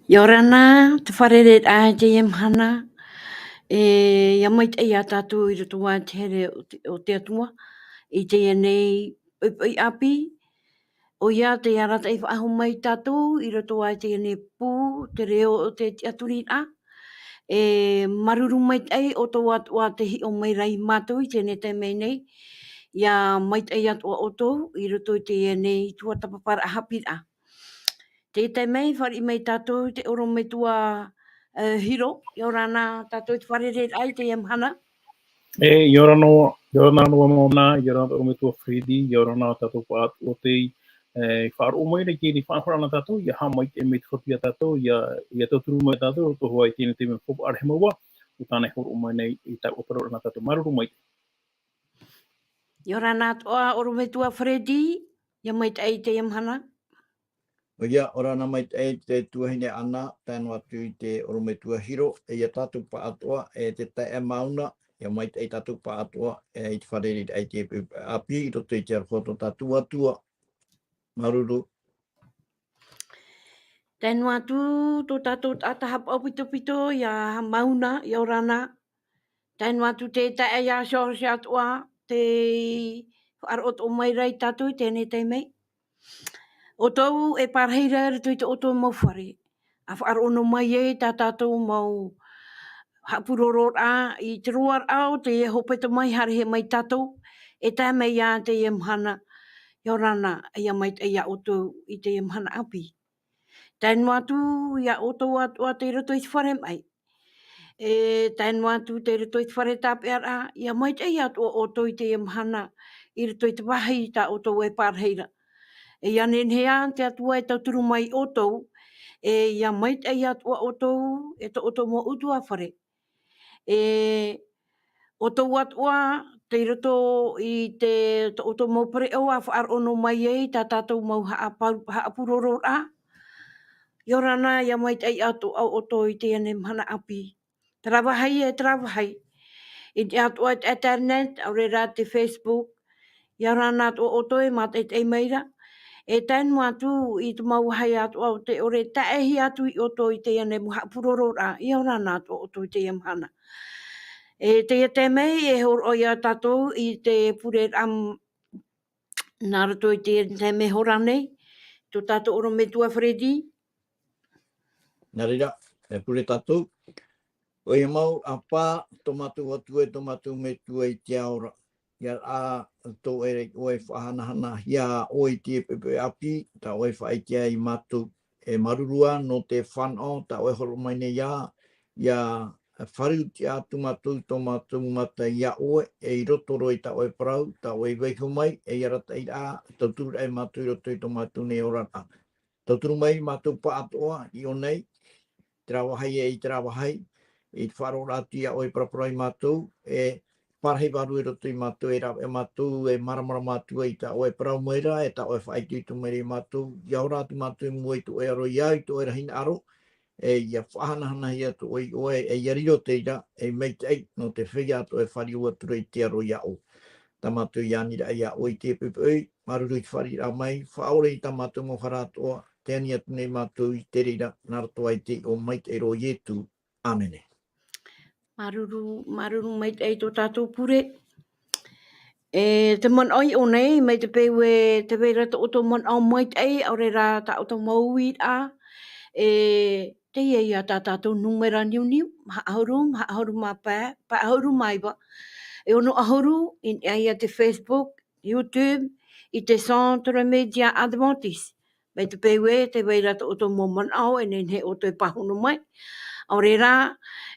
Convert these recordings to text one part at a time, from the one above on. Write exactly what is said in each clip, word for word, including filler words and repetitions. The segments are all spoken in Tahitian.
ʻIa ora na, te fārereiraʻa i teie mahana, e, ʻia maitaʻi ia tātou i roto i te here o te, o te Atua, i teie nei, poʻipoʻi ʻāpī, ʻoia te arataʻi faʻahou mai tātou i roto i teie nei pū, te reo o te tiʻaturiraʻa, e, māuruuru maitaʻi ʻoutou atoʻa te hiʻo mai ra ia mātou i teie nei taime nei, ʻia maitaʻi atoʻa ʻoutou i roto i teie nei tuatāpaparaʻa haʻapiʻiraʻa. Tē tae mai, fāriʻi mai tātou te ʻorometua, e, Hiro, ʻia ora na tātou te fārereiraʻa i teie mahana. E, ʻia ora na, ʻia ora na Mona, ʻia ora na ʻorometua Freddy, ʻia ora na tātou pāʻatoʻa tei, e, faʻaroʻo mai nei i teie faʻanahoraʻa nā tātou, ʻia haʻamaitaʻi mai te Fatu ia tātou, ʻia, ʻia tauturu mai tātou, roto hoʻi i teie nei taime faufaʻa rahi mau, ʻo tāna e hōroʻa mai nei i taua parau nā tātou. Māuruuru maitaʻi. ʻIa ora na atoʻa ʻorometua Freddy, ʻia maitaʻi i teie mahana. ʻOia, ʻia ora na maitaʻi te tuahine Ana, tae noa atu i te ʻorometua Hiro, e ia tātou pāʻatoʻa, e te taeaʻe Mauna, ʻia maitaʻi tātou pāʻatoʻa, e i te fārereiraʻa i te ʻāpī, i roto i te aroha o tō tātou Atua. Māuruuru. Tae noa atu tō tātou taʻata haʻapaʻo pitopito, ia Mauna, ʻia ora na. Tae noa atu te taeaʻe ia George atoʻa, tei faʻaroʻo atoʻa mai ra ia tātou i teie nei taime. ʻOutou e pārahi ra i roto i tō ʻoutou mau fare. ʻA faʻaroʻo noa mai ai tā tātou mau haʻapurororaʻa i te roaraʻa o teie hepetoma e haere mai tātou, e tae mai ia teie mahana. ʻIa ora na, ʻia maitaʻi ia ʻoutou i teie mahana ʻāpī. Tae noa atu ia ʻoutou atoʻa tei roto i te fare maʻi. E tae noa atu tei roto i te fare tāpeʻaraʻa, ʻia maitaʻi atoʻa ʻoutou i teie mahana, i roto i te vāhi tā ʻoutou e pārahi ra. E ʻia nehenehe ā te Atua e tauturu mai ia ʻoutou, e ʻia maitaʻi atoʻa ʻoutou, e tō ʻoutou mau ʻutuāfare. E ʻoutou atoʻa, tei roto i te, tō ʻoutou mau pereʻoʻo ʻa faʻaroʻo noa mai ai, tā tātou mau haʻapa-, haʻapurororaʻa. ʻIa ora na, ʻia maitaʻi atoʻa ʻoutou i teie nei mahana ʻāpī. Terā vāhi e terā vāhi. I te atoʻa te internet, ʻaore rā te Facebook, ʻia ora na atoʻa ʻoutou e mātaʻitaʻi mai ra. E tae noa atu i te mau vāhi atoʻa o te ʻore, taʻehi atu ia ʻoutou i teie nei mau haʻapurororaʻa, ʻia ora na atoʻa ʻoutou i teie mahana. E teie taime, e hōroʻa ia tātou i te pureraʻa m-, nā roto i te taime hora nei, tō tātou ʻorometua Freddy. Nā reira, e pure tātou. ʻOia mau, ʻa pā, tō mātou Atua e tō mātou Metua i te ao ra. ʻIa ora, tō ʻoe, ʻoe faʻahanahanahia ʻoe i te poʻipoʻi ʻāpī, tā ʻoe faʻaʻite ia mātou. E māuruuru ā nō te fānaʻo, tā ʻoe hōroʻa mai nei ā, ʻia faʻaʻite atu mātou, tō mātou mata ia ʻoe, e i roto roa i tā ʻoe parau, tā ʻoe vaiiho mai, e ia arataʻi ra, tauturu ra ia mātou i roto i tō mātou nei oraraʻa. Tauturu mai mātou pāʻatoʻa i ʻō nei, terā vāhi e i terā vāhi, i te faʻaroʻo atu ia ʻoe parapara ia mātou, e pārahi vārua i roto ia mātou, e rave ia mātou, e māramarama atu ai i tā ʻoe parau mai ra, e tā ʻoe faʻaitoito mai ra ia mātou, ʻia ora atu mātou i mua i tō ʻoe aro, ʻia au i tō ʻoe ra hinaʻaro, e ʻia faʻahanahanahia tō ʻoe iʻoa, e ʻia riro te reira, e maitaʻi, nō te feiā tō ʻoe e fāriu atu ra i te aro ia ʻoe. Tā mātou i aniraʻa ia ʻoe i te poʻipoʻi, māuruuru i te fāriʻiraʻa mai, faʻaʻore i tā mātou mau hara atoʻa, tē ani atu nei mātou i te reira, nā roto i te iʻoa maitaʻi roa o Ietu. ʻĀmene. Māuruuru, māuruuru maitaʻi tō tātou pure. E te manaʻo i ʻō nei, mai te peu e tē vai ra tō ʻoutou manaʻo maitaʻi, ʻaore rā tā ʻoutou mau uiraʻa, e teie ia tā tātou nūmera niuniu, maha ʻahuru, maha ʻahuru mā pae, pae ʻahuru mā iva, e ono ʻahuru, i niʻa ia te Facebook, YouTube, i te Centre Média Adventiste. Mai te peu e tē vai ra tō ʻoutou mau manaʻo, e nehenehe ʻoutou e pāhono mai. ʻAore rā,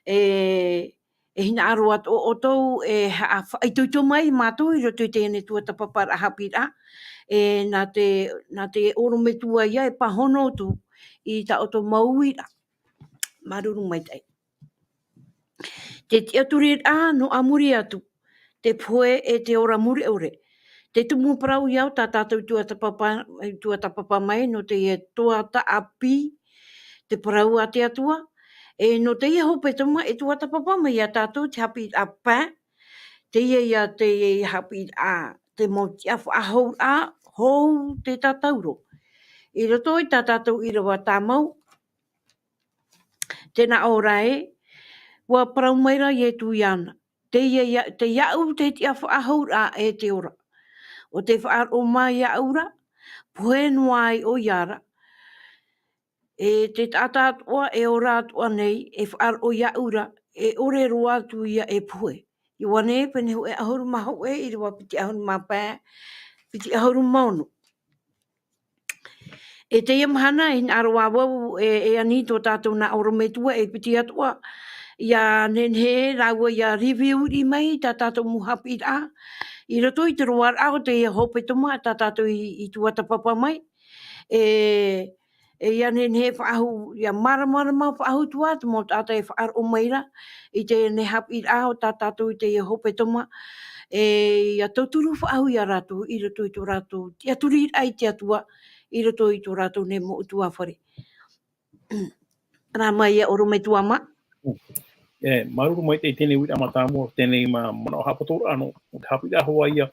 e, e hinaʻaro atoʻa ʻoutou, e haʻa-, faʻaitoito mai ia mātou i roto i teie nei tuatāpaparaʻa haʻapiʻiraʻa, e nā te, nā te ʻorometua ia e pāhono atu i tā ʻoutou mau uiraʻa. Māuruuru maitaʻi. Te tiʻaturiraʻa nō ʻāmui atu, te pohe e te ora mure ʻore. Te tumu parau ia o tā tātou tuatāpapa, tuatāpapa mai nō teie tuatāpaparaʻa, te parau a te Atua, e nō teie hepetoma e tuatāpapa mai ia tātou te haʻapiʻiraʻa pae, teie ia te haʻapiʻiraʻa, te mau tiʻa faʻahou, ā, hou te tātauro. I roto i tā tātou ʻīrava tāmau, Tēnā ʻō ra ē, ʻua parau mai ra Ietu iāna, te ia, ia, te iaʻu te tiʻa faʻahou ra e te ora. ʻO te faʻaroʻo mai iaʻu ra, pohe noa ai ʻoia ra. E te taʻata atoʻa e ora atoʻa nei, e faʻaroʻo iaʻu ra, e ʻore roa atu ia e pohe. Ioane, pene hōʻē ʻahuru mā hōʻē, ʻīrava piti ʻahuru mā pae, piti ʻahuru mā ono. E teie mahana, e hinaʻaro ā vau, e, e ani tō tātou nā ʻorometua e piti atoʻa, ʻia nehenehe rāua ʻia review riʻi mai tā tātou mau haʻapiʻiraʻa, i roto i te roaraʻa o teie hepetoma tā tātou i, i tuatāpapa mai. E, e ʻia nehenehe faʻahou, ʻia māramarama faʻahou atu ā te mau taʻata e faʻaroʻo mai ra i teie haʻapiʻiraʻa o tā tātou i teie hepetoma, e ʻia tauturu faʻahou ia rātou i roto i tō rātou tiʻaturiraʻa i te Atua, i roto i tō rātou nei mau ʻutuāfare. Rā mai ia ʻorometua mā. E, māuruuru maitaʻi i teie nei uiraʻa mātāmua, teie nei manaʻo haʻapotoraʻa nō, ʻo te haʻapiʻiraʻa hoʻi ia,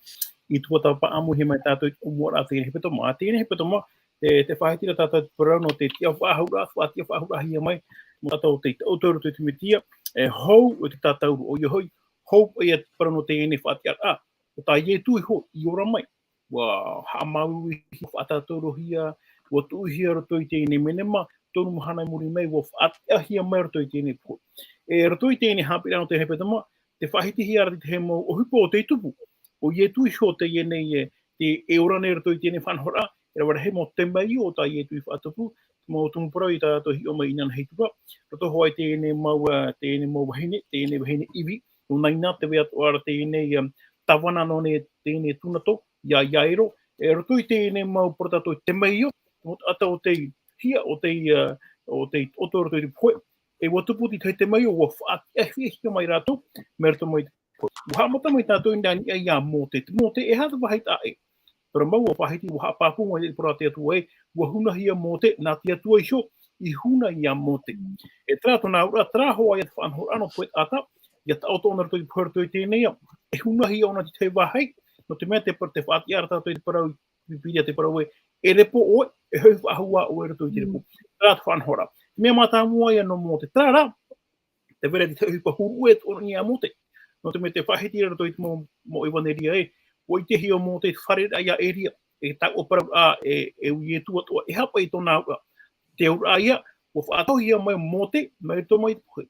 i tuatāpapa ʻāmuihia mai tātou i te ʻōmuaraʻa o teie hepetoma, teie hepetoma, te, te faʻahiti ra tātou te parau nō te tiʻa faʻahouraʻa, faʻatiʻa faʻahouraʻahia mai, nō tātou te tauturu i te Mesia, e hou ʻo te tātauro, ʻoia hoʻi, hou ia te parau nō teie faʻatiʻaraʻa, ʻo tā Ietu iho i ora mai. ʻUa haʻamāuiuihia, faʻatātaurohia, ʻua tuʻuhia roto i teie nei menema, toru mahana i muri mai, ʻua faʻatiʻahia mai roto i teie nei pohe. E roto i teie nei haʻapiʻiraʻa nō te hepetoma, te faʻahitihia ra te tahi mau ʻohipa o tei tupu. ʻO Ietu iho teie nei e, te, e ora nei roto i teie nei faʻanahoraʻa, e rave rahi mau temeio tā Ietu i faʻatupu, mau tumu parau i tā tātou hiʻo mai inanahi atu ra. Roto hoʻi teie nei mau, ā, teie nei mau vahine, teie nei vahine ivi, nō Naina te vai atoʻa ra teie nei, ā, tāvana nō nei, teie nei tūnato, ia Iairo, e roto i teie nei mau parau tātou temeio, mau taʻata o tei hia, o tei, ā, o tei taʻoto roto i te pohe. E ʻua tupu te tahi temeio, ʻua faʻatiʻahia mai rātou, mai roto mai te pohe. ʻUa haʻamata mai tātou i niʻa iā Mōte. Te Mōte, e aha te vāhi taʻa ʻē? Parau mau ʻua faʻahiti, ʻua haʻapāpū mai te parau a te Atua ē, ʻua hunahia Mōte, nā te Atua iho, i huna iā Mōte. E terā tōna auraʻa, terā hoʻi ia te faʻanahoraʻa nō te pohe taʻata, ʻia taʻoto ʻōna roto i te pohe roto i teie nei ao. E hunahia ʻōna i te tahi vāhi, nō te mea te par-, te faʻatiʻa ra tātou i te parau, Pīpīria te parau ē, e repo ʻoe, e hoʻi faʻahou ā ʻoe roto i te repo. Terā te faʻanahoraʻa. Te mea mātāmua ia nō Mōte, terā rā, te vai ra te tahi ʻohipa huru ʻē e toʻo nei iā Mōte. Nō te mea te faʻahiti ra roto i te mau, mau ʻevaneria ē, ʻua ʻitehia ʻo Mōte i te fārereiraʻa iā Eria, e taua parau ā, e, e ʻo Ietu atoʻa, e aha paʻi tōna auraʻa. Te auraʻa ia, ʻua faʻatauhia mai ʻo Mōte, mai roto mai te pohe.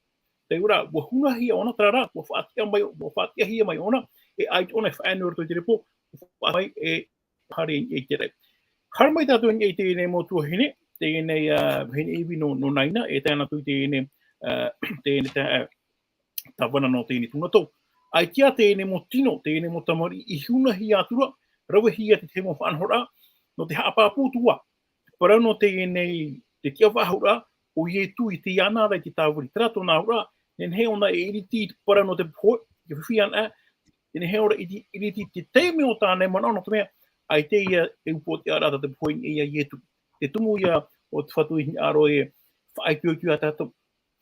Te auraʻa, ʻua hunahia ʻōna, terā rā, ʻua faʻatiʻa mai, ʻua faʻatiʻahia mai ʻōna, e ʻaita ʻōna e faʻaea noa roto i te repo, ʻua faʻatiʻa mai e haere i niʻa i te raʻi. Haere mai tātou i niʻa i teie nei mau tuahine, teie nei, ā, vahine ivi nō, nō Naina, e tae noa atu i teie nei, ā, teie nei tā-, ā, tāvana nō teie nei tūnato. ʻAita teie nei mau tino, teie nei mau tamariʻi i hunahia atu ra, ravehia te tahi mau faʻanahoraʻa, nō te haʻapāpū atu ā. Te parau nō teie nei, te tiʻa faʻahouraʻa, ʻo Ietu i tei iāna ra i te tāviri. Terā tōna auraʻa, nehenehe ʻōna e iriti i te parau nō te pohe, te fifi anaʻe, nehenehe ʻōna e iriti, iriti i te taime o tāna e manaʻo nō te mea, ʻaita ia e upoʻotiʻaraʻa tā te pohe i niʻa iā Ietu. Te tumu ia o te Fatu i hinaʻaro e faʻaitoito ia tātou.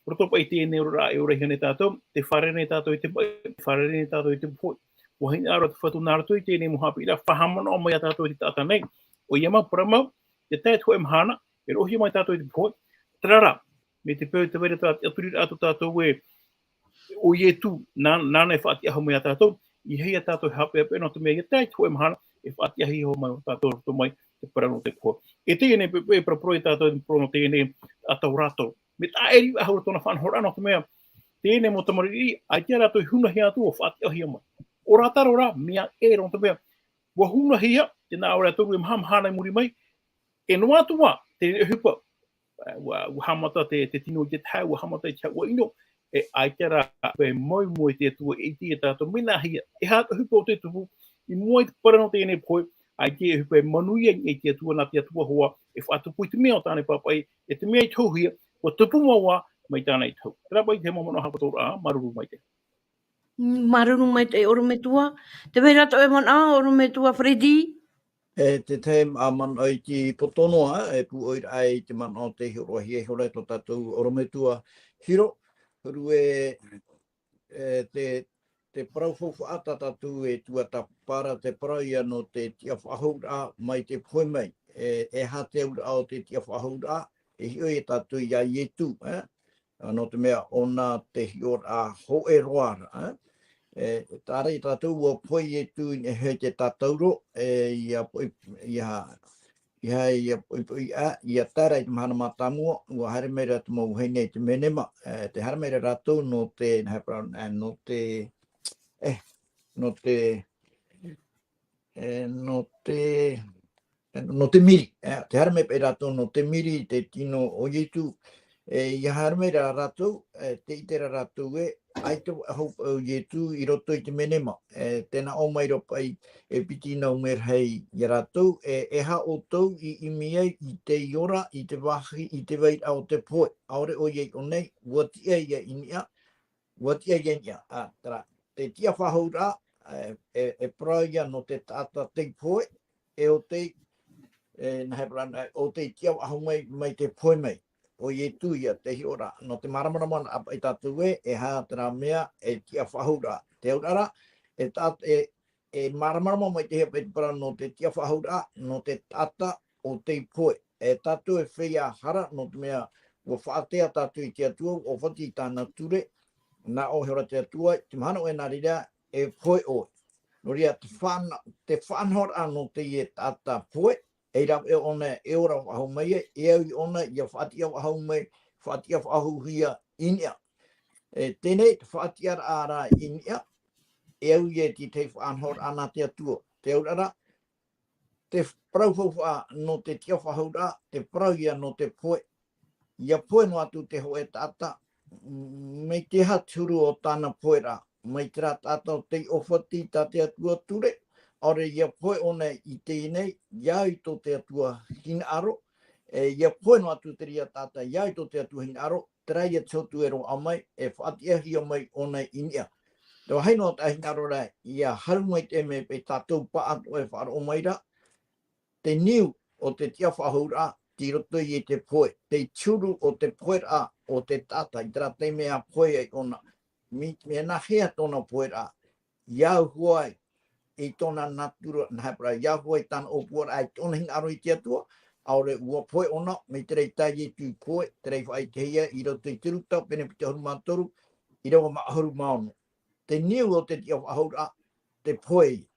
Roto paʻi i teie nei oraraʻa e ora hia nei tātou, tē fārerei nei tātou i te maʻi, tē fārerei nei tātou i te pohe. ʻUa hinaʻaro te Fatu nā roto i teie nei mau haʻapiʻiraʻa, faʻahaʻamanaʻo mai ia tātou i te taʻata nei. ʻOia mau, parau mau, ʻia tae te hōʻē mahana, e roʻohia mai tātou i te pohe. Terā rā, mai te peu tē vai ra terā tiʻaturiraʻa tō tātou ē, ʻo Ietu, nā, nāna e faʻatiʻa mai ia tātou, ʻeiaha ia tātou e haʻapeʻapeʻa nō te mea ʻia tae te hōʻē mahana, e faʻatiʻahia mai ʻo tātou roto mai te parau nō te pohe. E teie nei, e, e paraparau ia tātou, te parau nō teie nei, ʻa taʻu rātou. Mea taʻa ʻē riʻi faʻahou tōna faʻanahoraʻa nō te mea, teie nei mau tamariʻi, ʻaita rātou i hunahia atu ʻo faʻatiʻahia mai. ʻO Rātaro rā, mea ʻē roa nō te mea, ʻua hunahia, tē nā ʻō ra e toru e maha mahana i muri mai, e noa atu ā, te reira ʻohipa, ʻua, ʻua haʻamata te, te tino i te tahaʻa, ʻua haʻamata i te haʻua ʻino, e ʻaita rā, e moemoe te Atua e ʻite ia tātou, mea nāhea, e aha te ʻohipa o tē tupu, i mua i te parau nō teie nei pohe, ʻaita e ʻohipa e manuia i te Atua, nā te Atua hoʻi, e faʻatupu i te mea o tāna e pāpaʻi, e te mea i te hōhia, ʻua tupu mau ā, mai tāna i te hau. Terā paʻi te mau manaʻo haʻapotoraʻa, māuruuru maitaʻi. Māuruuru maitaʻi, ʻorometua. Tē vai ra tō ʻoe manaʻo, ʻorometua Freddy? E te tahi mau manaʻo i te poto noa, e pūʻoiraʻa i te manaʻo tei hōroʻahia iho ra e tō tātou ʻorometua Hiro. Huru e, e te, te parau faufaʻa tā tātou e tuatāpapa ra, te parau ia nō te tiʻa faʻahouraʻa mai te pohe mai. E, e aha te auraʻa o te tiʻa faʻahouraʻa, e hiʻo ia tātou ia Ietu, e? Nō te mea ʻōna te hiʻoraʻa hōʻē roa ra, ā. E, tāʻu i tātou ua pohe Ietu i niʻa i te tātauro, e, ʻia poʻi, ʻia, ʻia, ʻia poʻipoʻi ā, ʻia tae ra i te mahana mātāmua, ua haere mai ra te mau vahine i te menema, e, tē haere mai ra rātou nō te, nā hea parau, e, nō te, e, nō te, e, nō te, nō te miri, e, tē haere mai paʻi rātou nō te miri, te tino o Ietu, e, ʻia haere mai ra rātou, e, tē ʻite ra rātou ē, ʻaita faʻahou paʻi ʻo Ietu i roto i te menema, e, tē nā ʻō mai ra paʻi, e piti nau merahi ia rātou, e, e aha ʻoutou i ʻimi ai i te ora, i te vāhi, i te vairaʻa o te pohe, ʻaore ʻoia i ʻō nei, ua tiʻa ïa i niʻa, ua tiʻa ïa i niʻa, ā, terā, te tiʻa faʻahou ra, e, e, e parau ïa nō te taʻata tei pohe, e ʻo tei, e, nā hea parau, e, ʻo tei tiʻa faʻahou mai, mai te pohe mai. ʻO Ietu ïa te hiʻoraʻa, nō te māramarama paʻi tātou ē, e aha terā mea, e tiʻa faʻahou ra. Te auraʻa ra, e ta-, e, e māramarama mai te hea paʻi te parau nō te tiʻa faʻahou ra, nō te taʻata ʻo tei pohe. E tātou e feiā hara, nō te mea ua faʻatea tātou i te Atua, ʻua ʻōfati i tāna ture, nā ʻō e hora te Atua, te mahana ʻoe nā reira, e pohe ʻoe. Nō reira, te faʻana-, te faʻanahoraʻa nō teie taʻata pohe, ei rāveʻa ʻōna e ora faʻahou mai ai, e au i ʻōna ʻia faʻatiʻa faʻahou mai, faʻatiʻa faʻahouhia i niʻa. E, teie nei, te faʻatiʻaraʻa ra i niʻa, e au ïa i te tahi faʻanahoraʻa nā te Atua. Te auraʻa ra, te parau faufaʻa nō te tiʻa faʻahou ra, te parau ïa nō te pohe. ʻIa pohe noa atu te hōʻē taʻata, mai te aha te huru o tāna poheraʻa, mai terā taʻata ʻo tei ʻōfati tā te Atua ture, ʻaore ʻia pohe ʻōna i teie nei, ʻia au i tō te Atua hinaʻaro, e, ʻia pohe noa atu te reira taʻata, ʻia au i tō te Atua hinaʻaro, terā ïa te hotu e roaʻa mai, e faʻatiʻahia mai ʻōna i niʻa. Te vāhi noa tā hinaʻaro ra, ʻia haru mai te mea paʻi tātou pāʻatoʻa e faʻaroʻo mai ra, te niu o te tiʻa faʻahouraʻa, tei roto i te pohe, te huru o te poheraʻa o te taʻata, i terā taime ʻa pohe ai ʻōna, mai, mai nā hea tōna poheraʻa, ʻia au hoʻi i tōna natura, nā hea parau, ʻia au hoʻi tāna ʻōpuaraʻa, i tōna hinaʻaro i te Atua, ʻaore ʻua pohe ʻōna, mai terā i tae Ietu i pohe, terā i faʻaʻitehia i roto i te Ruta, pene piti ʻahuru mā toru, ʻīrava mā ʻahuru mā ono. Te niu o te tiʻa faʻahouraʻa, te pohe.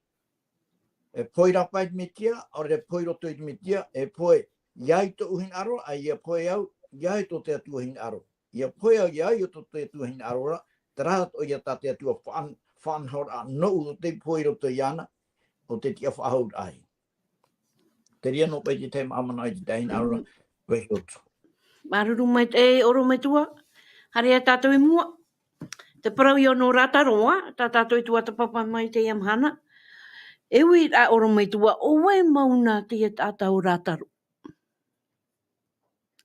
E pohe rāpae i te Metia, ʻaore e pohe i roto i te Metia, e pohe, ʻia au i tōʻu hinaʻaro, ʻa ʻia pohe au, ʻia au i tō te Atua hinaʻaro. ʻIa pohe au, ʻia au i tō te Atua hinaʻaro ra, terā atoʻa ïa tā te Atua faʻan-, faʻanahoraʻa nōʻu ʻo tei pohe i roto iāna, ʻo te tiʻa faʻahouraʻa. Terā noa paʻi te tahi mau manaʻo i te tahi hinaʻaro ra, vaiiho atu. Māuruuru maitaʻi e ʻorometua, haere ā tātou i mua. Te parau ïa nō Rātaro, tā tātou e tuatāpapa mai i teie mahana. E uiraʻa ʻorometua, ʻo vai mau nā teie taʻata ʻo Rātaro?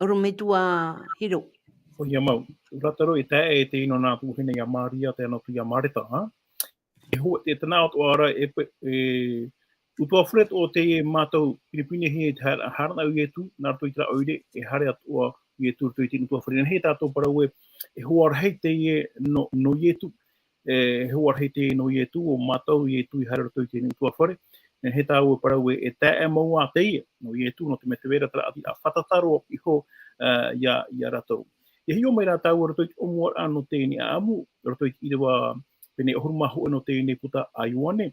ʻOrometua Hiro. ʻOia mau, ʻo Rātaro e tae e te ino nā tuahine ia Maria, tae noa atu ia Mareta, ā? E hoa, te, te nā atoʻa ra, e pe-, e, ʻutuāfare atoʻa teie mātou pinepinehia i te haere, haere anaʻe ʻo Ietu, nā roto i terā ʻoire, e haere atoʻa ʻo Ietu i roto i teie ʻutuāfare. Nehenehe tātou parau ē, e hoa rahi teie nō, nō Ietu. E, e hoa rahi teie nō Ietu, ʻo mātau Ietu i haere i roto i teie ʻutuāfare. Nehenehe tāua e parau ē, e taeaʻe mau ā teie nō Ietu, nō te mea tē vai ra terā ʻati, ā, fātata roa iho, ā, ia, ia rātou. ʻIa hiʻo mai rā tāua i roto i te ʻōmuaraʻa nō teie nei ʻāʻamu, i roto i te ʻīrava pene ʻahuru mā hōʻē nō teie nei puta a Ioane.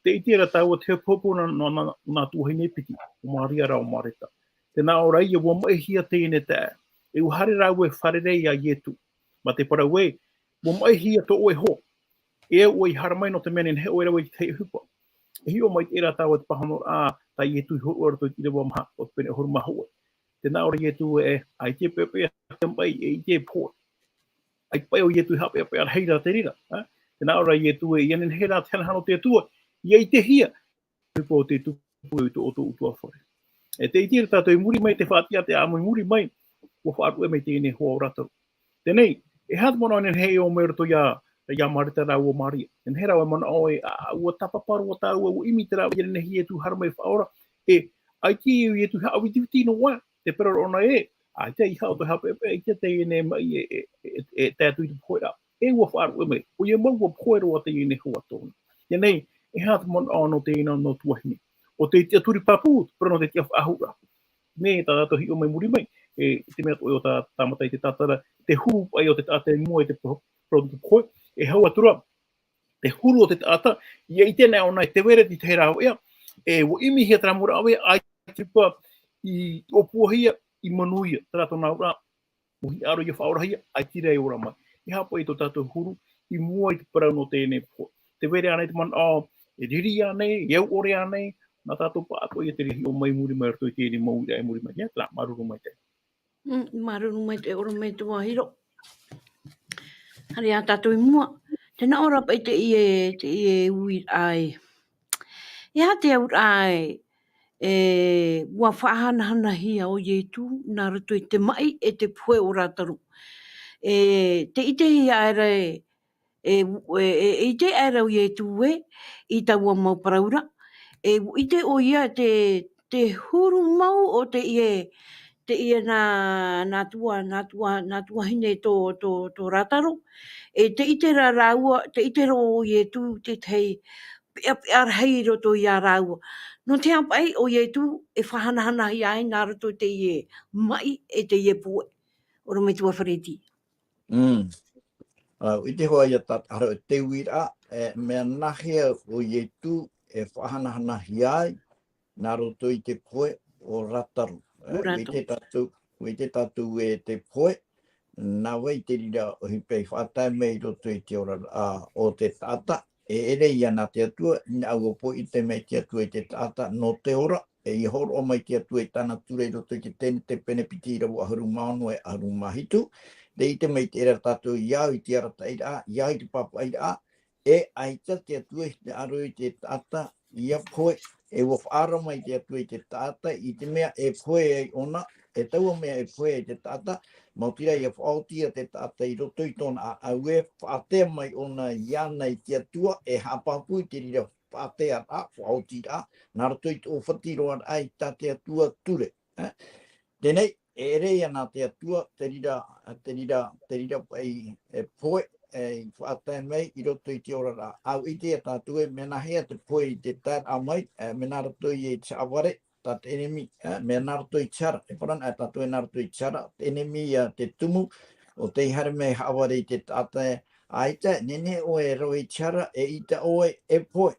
Tē ʻite ra tāua te hopohopo nā, nā, nā, nā tuahine piti, ʻo Maria rā ʻo Mareta. Tē nā ʻō ra ïa, ʻua maʻihia teie nei taeaʻe. E ʻua haere rāua e fārerei ia Ietu. Mā te parau ē, ʻua maʻihia tō ʻoe hoa. E au ʻoe i haere mai nō te mea nehenehe ʻoe rave i te tahi ʻohipa. E hiʻo mai terā tāua te pāhonoraʻa, tā Ietu i hōroʻa i roto i te ʻīrava maha, ʻo te pene ʻahuru mā hōʻē. Tē nā ʻō ra Ietu ē, ʻaita e peʻapeʻa te maʻi, e ʻaita e pohe. ʻAita paʻi ʻo Ietu e haʻapeʻapeʻa rahi ra te reira, ā? Tē nā ʻō ra Ietu ē, ʻia nehenehe rā te hanahana o te Atua, ʻia ʻitehia te ʻohipa o te tupu i tō ʻoutou ʻutuāfare. E tē ʻite ra tātou i muri mai, tē faʻatiʻa te ʻāʻamu i muri mai, ʻua faʻaruʻe mai teie nei hoa ʻo Rātaro. Teie nei, e aha te manaʻo e nehenehe e ō mai roto ia, ia Mareta rāua ʻo Maria. E nehenehe rāua e manaʻo ē, ā, ʻua tāpapa roa tāua, ʻua ʻimi terā, ʻia nehenehe Ietu e haere mai e faʻaora, e, ʻaita Ietu e haʻavitiviti noa, tē parau ra ʻōna ē, ʻaita e haʻapeʻapeʻa, ʻaita teie nei maʻi e, e, e, e tae atu i te poheraʻa. E ʻua faʻaruʻe mai, ʻoia mau ʻua pohe roa teie nei hoa tōna. Teie nei, e aha te manaʻo nō teie nā, nō tuahine. ʻO te tiʻaturi pāpū, te parau nō te tiʻa faʻahouraʻa. Nei, tā tātou hiʻo mai muri mai, e, i te mea atoʻa o tā, tāmata i te tātara, te huru paʻi o te taʻata i mua i te po-, parau nō te pohe, e hau atu ra, te huru o te taʻata, ʻia ʻite nei ʻōna e te vereti te rāveʻa, e, ʻua ʻimihia terā mau rāveʻa, ʻaita i te ʻōpuahia, i manuia, terā tōna auraʻa, ʻua hiʻaro ʻia faʻaorahia, ʻaita rā e ora mai. E aha paʻi tō tātou huru, i mua i te parau nō teie nei pohe. Te vere ānei te manaʻo, e riri ānei, e au ʻore ānei, nā tātou pāʻatoʻa ïa te reira hiʻo mai i muri mai i roto i teie nei mau uiraʻa i muri mai, ʻia, terā, māuruuru maitaʻi. Mm, māuruuru maitaʻi, ʻorometua Hiro. Haere ā tātou i mua. Tē nā ʻō ra paʻi teie, teie uiraʻa ē. E aha te auraʻa ē, e, ʻua faʻahanahanahia ʻo Ietu nā roto i te maʻi e te pohe o Rātaro. E, tē ʻitehia aʻera e, e, e, e ʻite aʻera ʻo Ietu ē, i taua mau parau ra, e, ʻua ʻite ʻoia te, te huru mau o teie, teie nā, nā tua, nā tua, nā tuahine tō, tō, tō Rātaro, e, tē ʻite ra rāua, tē ʻite ra ʻo Ietu te tahi peʻapeʻa rahi i roto iā rāua. Nō te aha paʻi ʻo Ietu e faʻahanahanahia ai nā roto i teie maʻi e teie pohe. ʻOrometua Fereti. Mm. Ā, ʻua ʻite hoʻi ïa tātou, ā, te uiraʻa, e, mea nāhea ʻo Ietu e faʻahanahanahia ai, nā roto i te pohe o Rātaro. E, ʻUa ʻite tātou, ʻua ʻite tātou e te pohe, nā vai te reira ʻohipa i faʻatae mai i roto i te oraraʻa o te taʻata, e ʻere ïa nā te Atua, inaha ʻua pohe ʻite mai te Atua i te taʻata nō te ora, e ʻia hōroʻa mai te Atua i tāna ture i roto i te Tenete pene piti ʻīrava ʻahuru mā ono e ʻahuru mā hitu, tē ʻite mai te reira tātou ʻia au i te arataʻiraʻa, ʻia au i te pāpaʻiraʻa, e ʻaita te Atua i hinaʻaro i te taʻata ʻia pohe, e ʻua faʻaara mai te Atua i te taʻata i te mea e pohe ai ʻōna, e taua mea e pohe ai te taʻata, maoti rā ʻia faʻaoti ïa te taʻata i roto i tōna ʻāʻau e faʻatea mai ʻōna iāna i te Atua, e haʻapāpū i te reira faʻatearaʻa, faʻaotiraʻa, nā roto i te ʻōfati roa raʻa i tā te Atua ture. E? Teie nei, e ʻere ïa nā te Atua, te reira, te reira, te reira paʻi, e, pohe, e, i faʻatae mai i roto i te oraraʻa. ʻUa ʻite ïa tātou e, mea nāhea te pohe i te taeraʻa mai, e, mea nā roto i te haʻavare, tā te ʻenemi, e, mea nā roto i te hara, e parau anaʻe tātou e nā roto i te hara, te ʻenemi ïa te tumu, ʻo tei haere mai haʻavare i te taʻata e, ʻaita, nehenehe ʻoe e rave i te hara, eʻita ʻoe e pohe.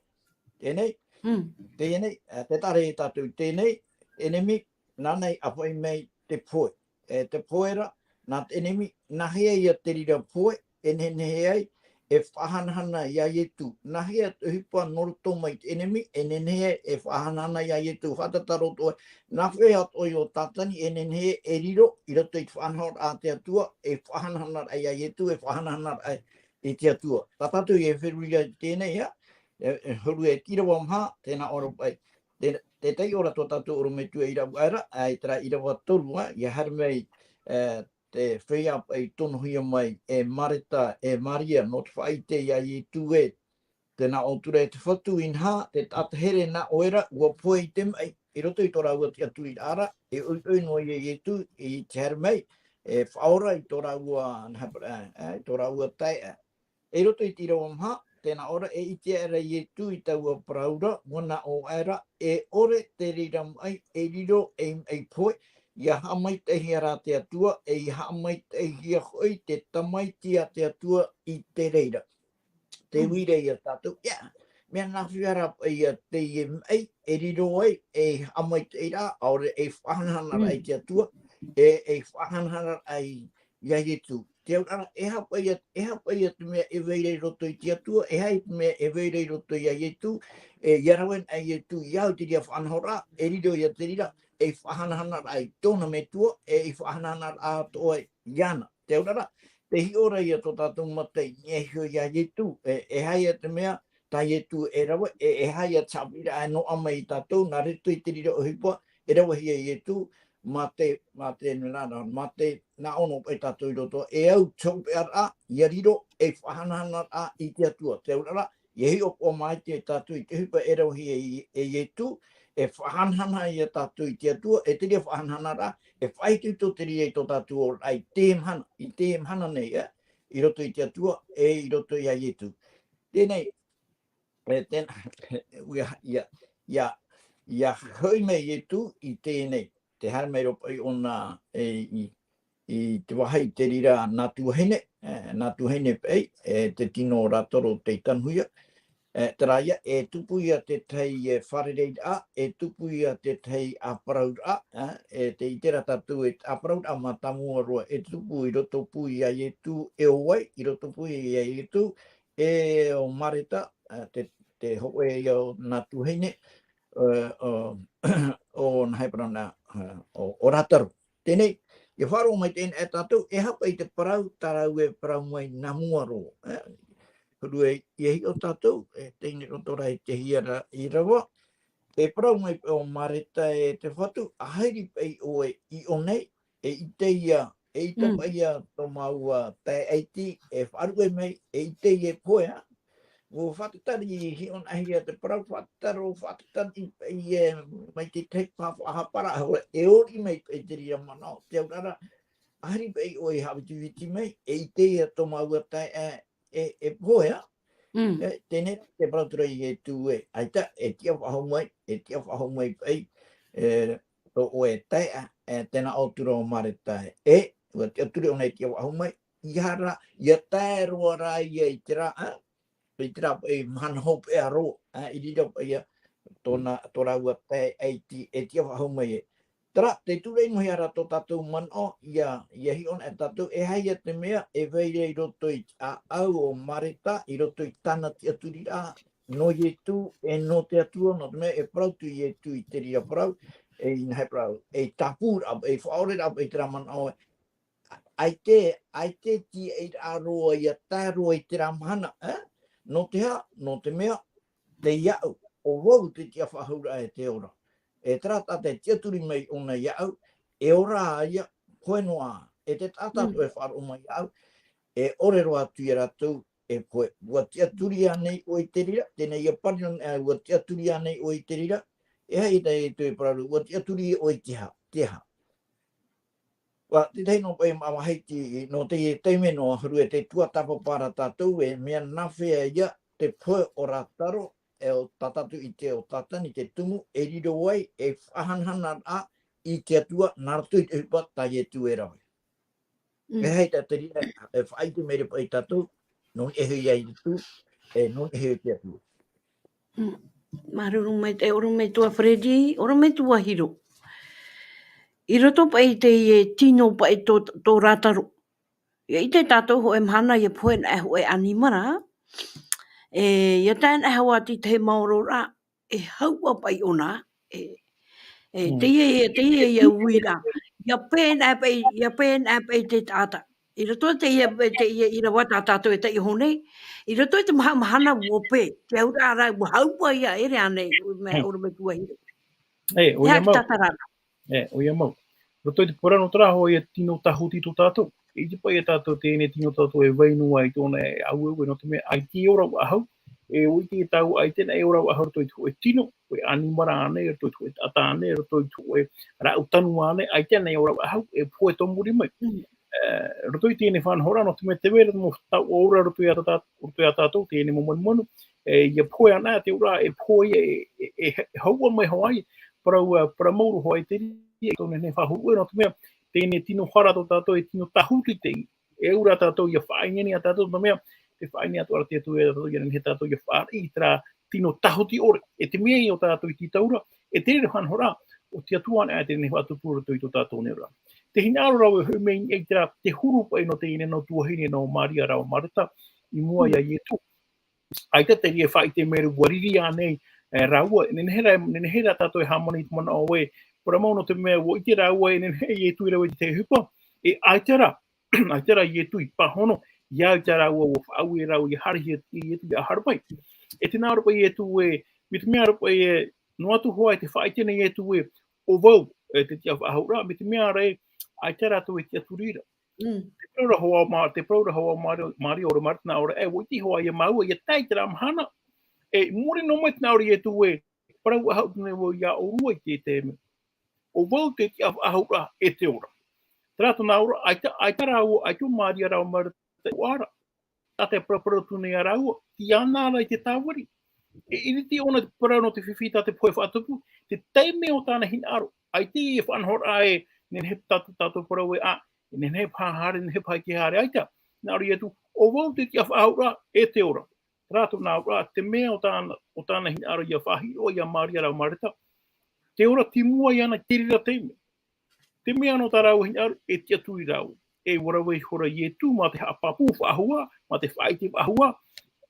Teie nei, Mm. teie nei, e, tē taʻa ra ia tātou i teie nei, ʻenemi, nāna i ʻāfaʻi mai te pohe. E, te pohe ra, nā te ʻenemi, nāhea ïa te reira pohe, e nehenehe ai, e faʻahanahana iā Ietu. Nāhea te ʻohipa nō roto mai te ʻenemi, e nehenehe e faʻahanahana iā Ietu. Haʻatataro atoʻa, nā fea atoʻa ʻo Tātani, e nehenehe e riro, i roto i te faʻanahoraʻa a te Atua, e faʻahanahana ra iā Ietu, e faʻahanahana ra i te Atua. Tā tātou i Hepetoma i teie nei, ā, e, e, Hepetoma e te ʻīrava maha, tē nā ʻō ra paʻi. Te, te taiʻo ra tō tātou ʻorometua i rave aʻera, ā, i terā ʻīrava toru, ā, ʻia haere mai, e, te feiā paʻi tonohia mai e Mareta, e Maria, nō te faʻaʻite iā Ietu ē, tē nā ʻō atu ra e te Fatu, inaha, te taʻata here nā ʻoe ra, ʻua pohe i te maʻi, i roto i tō rāua tiʻaturiraʻa ra, e ʻoiʻoi noa ia Ietu, i te haere mai, e faʻaora i tō rāua, nā, e, e, i tō rāua taeaʻe. I roto i te ʻīrava maha, tē nā ʻō ra, e ʻite aʻera Ietu i taua parau ra, ʻua nā ʻō aʻera, e ʻore te reira maʻi, e riro ei maʻi pohe, ʻia haʻamaitaʻihia rā te Atua, e ʻia haʻamaitaʻihia hoʻi te tamaiti a te Atua i te reira. Te Mm. uira ia tātou, ʻia, mea nā fea rā paʻi ia teie maʻi, e riro ai, e haʻamaitaʻi ra, ʻaore e faʻahanahana ra Mm. i te Atua, e, e faʻahanahana ra i, iā Ietu. Te auraʻa, e aha paʻi ia, e aha paʻi ia te mea e vai ra i roto i te Atua, e aha te mea e vai ra i roto iā Ietu, e, ʻia rave anaʻe Ietu, ʻia au i te reira faʻanahoraʻa, e riro ia te reira, e faʻahanahana ra i tōna metua, e, e faʻahanahana ra atoʻa iāna. Te auraʻa, tē hiʻo ra ia tō tātou mata i niʻa iho iā Ietu, e, e aha ia te mea, tā Ietu e rave, e, e aha ia te haʻapiʻiraʻa e noaʻa mai ia tātou, nā roto i te reira ʻohipa, e ravehia e Ietu, mā te, mā te, nā, nā, mā te, nā ʻō noa paʻi tātou i roto, e au te hopeʻaraʻa, ʻia riro, e faʻahanahana ra i te Atua. Te auraʻa, ʻia hiʻopoʻa maitaʻi tātou i te ʻohipa e ravehia e, e Ietu, e faʻahanahana ia tātou i te Atua, e te reira faʻahanahana ra, e faʻaitoito te reira i tō tātou ora i teie mahana, i teie mahana nei, ē, i roto i te Atua, e i roto iā Ietu. Teie nei, e, tēnā, ʻia, ʻia, ʻia, ʻia hoʻi mai Ietu i teie nei. te haere mai roa paʻi ʻōna, e, i, i te vāhi i te reira nā tuahine, e, nā tuahine paʻi, e, te tino rātaro tei tanuhia, e, terā ia, e tupu ia te tahi, e, fārereiraʻa, e tupu ia te tahi ʻāparauraʻa, e, e te ʻite ra tātou e ʻāparauraʻa mātāmua roa, e tupu i roto pū ia Ietu, e ʻo vai, i roto pū ia Ietu, e ʻo Mareta, e, te, te hōʻē ia o nā tuahine, e, o, o nā hea parau na, e, o, o Rātaro. Teie nei, ʻia faʻaroʻo mai teie nei e tātou, e aha paʻi te parau, tā rāua e parau mai nā mua roa, e? Huru e, ʻia hiʻo tātou, e, teie nei roto rā i te hia ra-, ʻīrava, e parau mai paʻi ʻo Mareta e te Fatu, ʻa haere paʻi ʻoe i ʻō nei, e ʻite ia, e ʻite Mm. paʻi ia tō māua taeaʻe iti, e faʻaruʻe mai, e ʻite ia e pohe, ā. ʻUa faʻatatari i hiʻo-nā-hia te parau, faʻatataro, faʻatatari paʻi e mai te tahi paʻi faʻahaparaʻa, ʻaore, e ʻori mai paʻi te reira manaʻo, te auraʻa ra, ʻa haere paʻi ʻoe i haʻavitiviti mai, e ʻite ia tō māua taeaʻe, e, e pohe, ā. Mm. E, teie nei te parau atu ra ia Ietu ē, ʻaita, e tiʻa faʻahou mai, e tiʻa faʻahou mai paʻi, e, tō ʻoe taeaʻe, e, tē nā ʻō atu ra ʻo Mareta ē, e, ʻua tiʻaturi ʻōna e tiʻa faʻahou mai, ʻeiaha rā, ʻia tae roa rā ia i terā, ā, i terā paʻi mahana hopeʻa roa, ā, i reira paʻi ia tōna, tō rāua taeaʻe iti, e tiʻa faʻahou mai ē. Terā, tē tūraʻi noa hia ra tō tātou manaʻo, ʻia, ʻia hiʻo na e tātou, e aha ia te mea, e vai ra i roto i te ʻāʻau o Mareta, i roto i tāna tiʻaturiraʻa, nō Ietu, e nō te Atua, nō te mea, e parau atu Ietu i te reira parau, e i nā hea parau, e tāpū ra, e faʻaʻore ra, e terā manaʻo, ʻaita, ʻaita e tiʻaʻiraʻa roa ʻia tae roa i terā mahana, ā? Nō te aha, nō te mea, tei iāʻu, ʻo vau te tiʻa faʻahouraʻa e te ora. E terā taʻata e tiʻaturi mai ʻōna iāʻu, e ora ā ia, pohe noa ā. E te taʻata Mm. atoʻa e faʻaroʻo mai iāʻu, e ʻore roa atu ia rātou, e pohe. ʻUa tiʻaturi ānei ʻoe i te reira, teie nei ia parau, ā, ʻua tiʻaturi ānei ʻoe i te reira, e aha ia tā Ietu e parau, ʻua tiʻaturi ʻoe i te aha, te aha. ʻUa, te tahi noa paʻi māʻa vāhi te, nō teie taime noa, Huru, e tē tuatāpapa ra tātou, e mea nāfea ia te pohe o Rātaro, e ʻo tā tātou ʻite ʻo Tātani te tumu, e riro ai, e faʻahanahana ra i te Atua, nā roto i te ʻohipa tā Ietu e rave. Mm. E aha ia te reira, e faʻaʻite mai ra paʻi tātou, nō niʻa iho ia Ietu, e nō niʻa iho ia te Atua. Mm. Māuruuru maitaʻi, ʻorometua Freddy, ʻorometua Hiro. I roto paʻi i teie tino paʻi tō, tō Rātaro. ʻIa ʻite tātou hōʻē mahana ʻia pohe na e hōʻē ʻanimara. E, ʻia tae na e hoʻi atu i te maoro ra, e hauʻa paʻi ʻōna, e, e, Mm. teie, teie ia uiraʻa. ʻIa pē na paʻi, ʻia pē na paʻi te taʻata. I roto i teie, teie ʻīrava tā tātou e taiʻo nei. I roto i te maha-, mahana ʻua pē, te auraʻa ra, ʻua hauʻa ia ʻere ānei, ʻo mea, Mm. ʻorometua Hiro. E, ʻoia mau. Te tatarara. E, ʻoia mau. Roto i te parau nō terā hōʻē tino tāhuti tō tātou. E ʻite paʻi ia tātou teie nei tino tō tātou e vai noa i tōna e aueue nō te mea ʻaita e ora faʻahou. E ʻua ʻite tāua ʻaita na e ora faʻahou roto i te hōʻē tino, hōʻē ʻanimara ānei, roto i te hōʻē taʻata ānei, roto i te hōʻē rāʻau tanu ānei, ʻaita na e ora faʻahou, e pohe tō muri mai. Mm. E, roto i teie nei faʻanahoraʻa, nō te mea tē vai ra te mau taoʻa ora roto ia tā-, roto ia tātou, teie nei mau manumanu, e, ʻia pohe ana te auraʻa, e pohe ia, e, e, e, e hauʻa mai hoʻi, parau, ā, parau mau roa hoʻi te reira, tō nehenehe faʻahou, e, nō te mea, teie nei tino hara tō tātou, e tino tāhuti te, e ora tātou ʻia faʻaineine ia tātou, nō te mea, tē faʻaineine atoʻa ra te Atua ia tātou, ʻia nehenehe tātou ʻia fāriʻi i terā tino tāhuti ʻore, e te mea ia ʻo tātou i tītau ra, e te reira faʻanahoraʻa, ʻo te Atua anaʻe te nehenehe faʻatupu roto i tō tātou nei ra. Tē hinaʻaro ra vau e hoʻi mai i terā, te huru paʻi nō teie nei nau tuahine nō Maria rāua Mareta, i mua Mm. ia Ietu. ʻAita te reira e faʻaʻite mai ra ʻua riri ānei, e, rāua, e nehenehe ra, nehenehe ra tātou e hāmani i te manaʻo ē, parau mau nō te mea ʻua ʻite rāua e nehenehe Ietu e rave i te ʻohipa, e ʻaita rā, ʻaita rā Ietu i pāhono, ʻia ʻite rāua ʻua faʻaue rāua ʻia haerehia Ietu ʻia haere mai. E tē nā ʻō ra paʻi Ietu ē, mai te mea ra paʻi ē, noa atu hoʻi te faʻaʻite nei Ietu ē, ʻo vau, e te tiʻa faʻahou ra, mai te mea ra ē, ʻaita rātou e tiʻaturi ra. Mm. Te parau ra hoʻi a Ma-, te parau ra hoʻi a Maria, Maria ʻo Mareta nā ʻō ra, e, ʻua ʻite hoʻi ia māua, ʻia tae i terā mahana. E, i muri noa mai te nā ʻō ra Ietu ē, parau faʻahou atu nei vau ia ʻōrua i te, te mea. ʻO vau te tiʻa faʻahou ra e te ora. Terā tōna ʻō ra, ʻaita, ʻaita rāua, ʻaita ʻo Maria rāua Mareta i ʻoaʻoa ra. Taʻata e paraparau atu nei ia rāua, ʻia ana ra i te tāviri. E ʻiriti ʻōna te parau nō te fifi tā te pohe faʻatupu, te taime o tāna hinaʻaro. ʻAita e faʻanahoraʻa e nehenehe tātou, tātou parau e ʻā, e nehenehe e haere, nehenehe e haere, ʻaita. Hinaʻaro Ietu, ʻo vau te tiʻafaʻahouraʻa e te ora. Terā tōna auraʻa, te mea o tāna, o tāna hinaʻaro ʻia faʻahiʻo ia Maria rā Mareta. Te ora tei mua iāna i te reira taime. Te mea nō tā rāua hinaʻaro, e tiʻaturi rāua. E ʻua rave ihora Ietu mā te haʻapāpū faʻahou, mā te faʻaʻite faʻahou.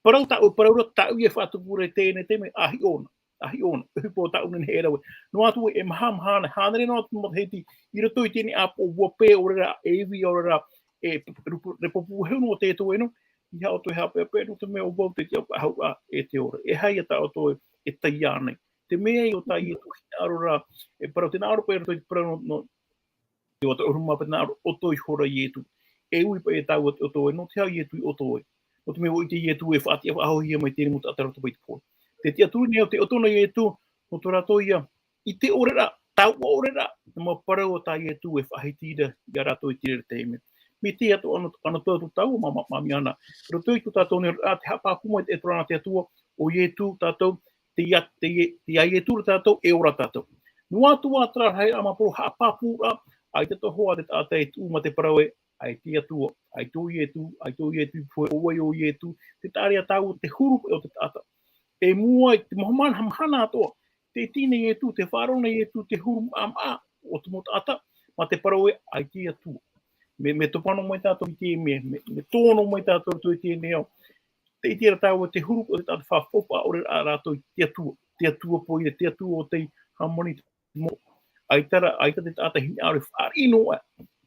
Parau tāʻu, parau ra tāʻu e faʻatupu ra i teie nei taime, ʻa hiʻo na. ʻA hiʻo na. ʻOhipa tāʻu nehenehe e rave. Noa atu e maha, maha na, hānere noa atu matahiti, i roto i teie nei ʻāpoʻo ʻua pē ʻaore ra, e ivi ʻaore ra, e rupu, repo pūheu nō te toeno, ʻeiaha ʻoutou e haʻapeʻapeʻa, nō te mea ʻo vau te tiʻafaʻahouraʻa e te ora. E aha ia tā ʻoutou e, e taiā nei. Te mea o tā Ietu hinaʻaro ra, e parau tē nā ʻō ra paʻi i roto i te parau nō, nō, te vāhi ʻahuru mā pae tē nā ʻō ra, ʻo ʻoutou ihora Ietu. E ui paʻi e tāua te ʻoutou ē, nō te aha Ietu i ʻoutou ē. Nō te mea ʻua ʻite Ietu e faʻatiʻafaʻahouhia mai i teie nei mūtoʻa i roto paʻi i te pō. Te tiʻaturi nei o te ʻoutou nā Ietu, nō tō rātou ia, i te ʻore ra, taua ʻore ra, nō te mau parau o tā Ietu e faʻahiti ra, ia rātou i te reira taime. Mai te atoʻa, anō, anō tātou tāua, mā, mā, māmāniʻa. Roto i tō tātou nei ra, te haʻapāpū mai te ʻEtōrana te Atua, ʻo Ietu tātou, te ia, te ia, te ia Ietu ra tātou, e ora tātou. Noa atu ā terā rahiraʻa māporo haʻapāpūraʻa, ʻaita atoʻa hoʻi te taʻata e tuʻu mā te parau ē, ʻaita e Atua, ʻaita ʻo Ietu, ʻaita ʻo Ietu i pohe, ʻo vai ʻo Ietu, te taʻata ra tāua te huru o te taʻata. E mua i te mau mahana, mahana atoʻa, tē ʻite nei Ietu, tē faʻaroʻo nei Ietu, te huru maʻamaʻa o te mau taʻata, mā te parau ē, ʻaita e Atua. Mea, mea topa noa mai tātou i teie nei, mea, mea, mea tō noa mai tātou i teie nei ao. Tē ʻite ra tāua te huru o te taʻata faʻaʻore ra rātou i te Atua. Te Atua pohe, te Atua o tei hāmani te mau. ʻAita ra, ʻaita te taʻata hinaʻaro e fāriʻi noa.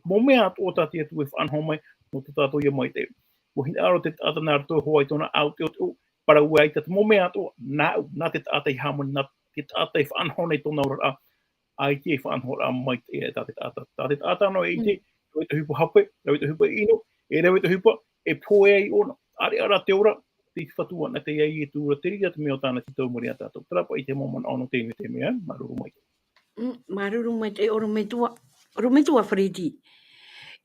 Mau mea atoʻa tā te Atua e faʻanaho mai, nō tō tātou ia maitaʻi. ʻUa hinaʻaro te taʻata nā roto hoʻi i tōna ao teʻoteʻo, parau ē ʻaita te mau mea atoʻa, nāʻu, nā te taʻata i hāmani, nā te taʻata e faʻanaho nei tōna oraraʻa, ʻaita e faʻanahoraʻa maitaʻi tā te taʻata. Tā te taʻata noa e ʻite, rave te ʻohipa hape, rave te ʻohipa ʻino, e rave te ʻohipa, e pohe ai ʻōna. ʻAreʻa rā te ora, te Fatu ana, te ia Ietu ra, te reira te mea o tāna tītau mai ia tātou. Terā paʻi te mau manaʻo nō teie nei taime, māuruuru maitaʻi. Mm, māuruuru maitaʻi, ʻorometua, ʻorometua Freddy.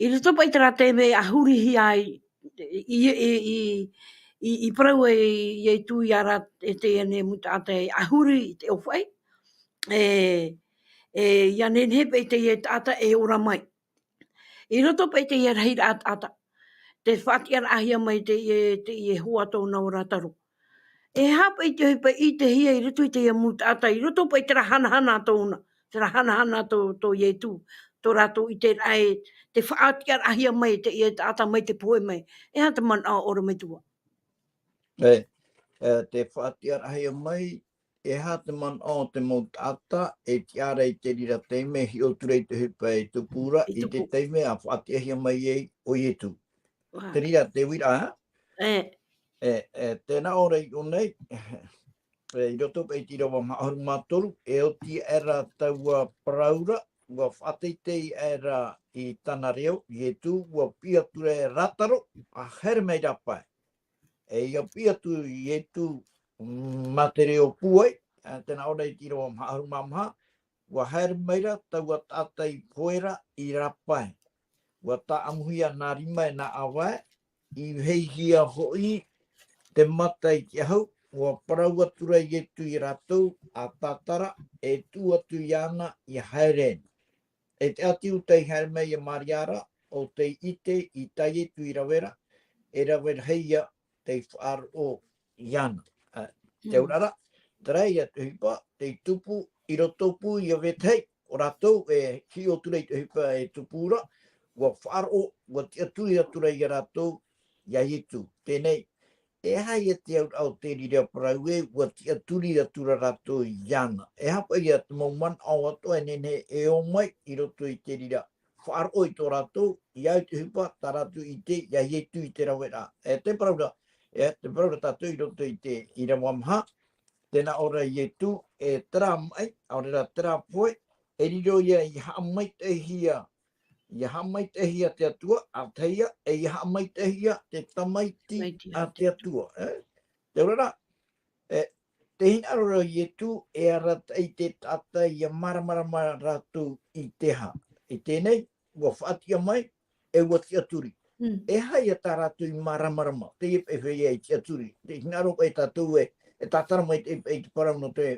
I roto paʻi terā taime ʻahurihia ai, i, i, i, i, i parau ai Ietu ia rā, e teie nei mau taʻata e ʻahuri i te ʻōfaʻi. E, e, ʻia nehenehe paʻi teie taʻata e ora mai. I roto paʻi teie rahiraʻa taʻata, tē faʻatiʻaraʻahia mai teie, teie hoa tōna ora taro. E aha paʻi te ʻohipa i ʻitehia i roto i teie mau taʻata, i roto paʻi terā hanahana tōna, terā hanahana tō, tō Ietu, tō rātou ʻiteraʻa ē, tē faʻatiʻaraʻahia mai teie taʻata mai te pohe mai. E aha te manaʻo ʻorometua? E, e, tē faʻatiʻaraʻahia mai, e aha te manaʻo o te mau taʻata e tiʻa ra i te reira taime, hiʻo atu ra i te ʻohipa e tupu ra, i te taime ʻa faʻatiʻahia mai ai ʻo Ietu. Te reira te uiraʻa, e, e, tē nā ʻō ra i ʻō nei, e, i roto paʻi i te ʻīrava maha ʻahuru mā toru, e oti aʻera taua parau ra, ʻua faʻateitei aʻera i tāna reo, Ietu, ʻua piʻi atu ra e Lātaro, ʻa haere mai rā pae. E ʻia piʻi atu Ietu, mm, mā te reo pūai, e, tē nā ʻō ra i te ʻīrava maha ʻahuru mā maha, ʻua haere mai ra taua taʻata i pohe ra i rā pae. ʻUa tāʻamuhia nā rima e nā ʻāvae, i vehehia hoʻi te mata i te ʻahu, ʻua parau atu ra Ietu ia rātou, ʻa tātara, e tuʻu atu iāna ʻia haere. E te ʻāti ʻū tei haere mai ia Maria ra, ʻo tei ʻite i tā Ietu i rave ra, e rave rahi ïa tei faʻaroʻo iāna. Ā, te auraʻa ra, terā ïa te ʻohipa, tei tupu, i roto pū ia vetahi, ʻo rātou e hiʻo atu ra i te ʻohipa e tupu ra, ʻua faʻaroʻo, ʻua tiʻaturi atu ra ia rātou, ia Ietu. Teie nei, e aha ïa te auraʻa o te reira parau ē, ʻua tiʻaturi atu ra rātou iāna. E aha paʻi ïa te mau manaʻo atoʻa e nehenehe e ō mai i roto i te reira faʻaroʻo i tō rātou, ʻia au i te ʻohipa, tā rātou i ʻite, ia Ietu i te rave ra. E te parau ra, e te parau ra tātou i roto i te ʻīrava maha, tē nā ʻō ra Ietu, e terā maʻi, ʻaore rā terā pohe, e riro ïa ʻia haʻamaitaʻihia, ʻia haʻamaitaʻihia te Atua, ʻa tahi ïa, e ʻia haʻamaitaʻihia te tamaiti a te Atua, e? Te auraʻa ra, e, tē hinaʻaro ra Ietu, e arataʻi te taʻata ʻia māramarama rātou i te aha. I teie nei, ʻua faʻatiʻa mai, e ʻua tiʻaturi. E aha ïa tā rātou i māramarama, teie paʻi e tiʻaturi. Tē hinaʻaro paʻi tātou ē, e tātara mai te, i te parau nō te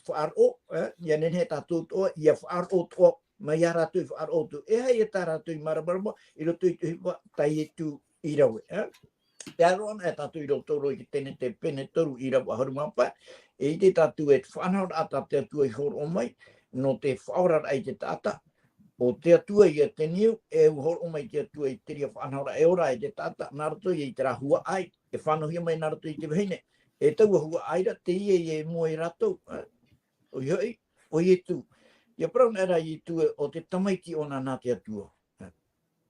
faʻaroʻo, ē, ʻia nehenehe tātou atoʻa, ʻia faʻaroʻo atoʻa, mai iā rātou i faʻaroʻo atu. E aha ia tā rātou i māramarama, i roto i te ʻohipa, tā Ietu i rave, ē. E aro ana e tātou i roto roa i te Tenete pene toru ʻīrava ʻahuru mā pae, e ʻite tātou e te faʻanahoraʻa tā te Atua i hōroʻa mai, nō te faʻaoraraʻa i te taʻata, ʻo te Atua ia te niu, e hōroʻa mai te Atua i te reira faʻanahoraʻa e ora ai te taʻata, nā roto ia i terā huaʻai, e fānauhia mai nā roto i te vahine, e taua huaʻai ra, teie ia i mua ia rātou, ē? ʻOia hoʻi, ʻo Ietu. ʻIa parau ana rā Ietu ē, ʻo te tamaiti ʻōna nā te Atua.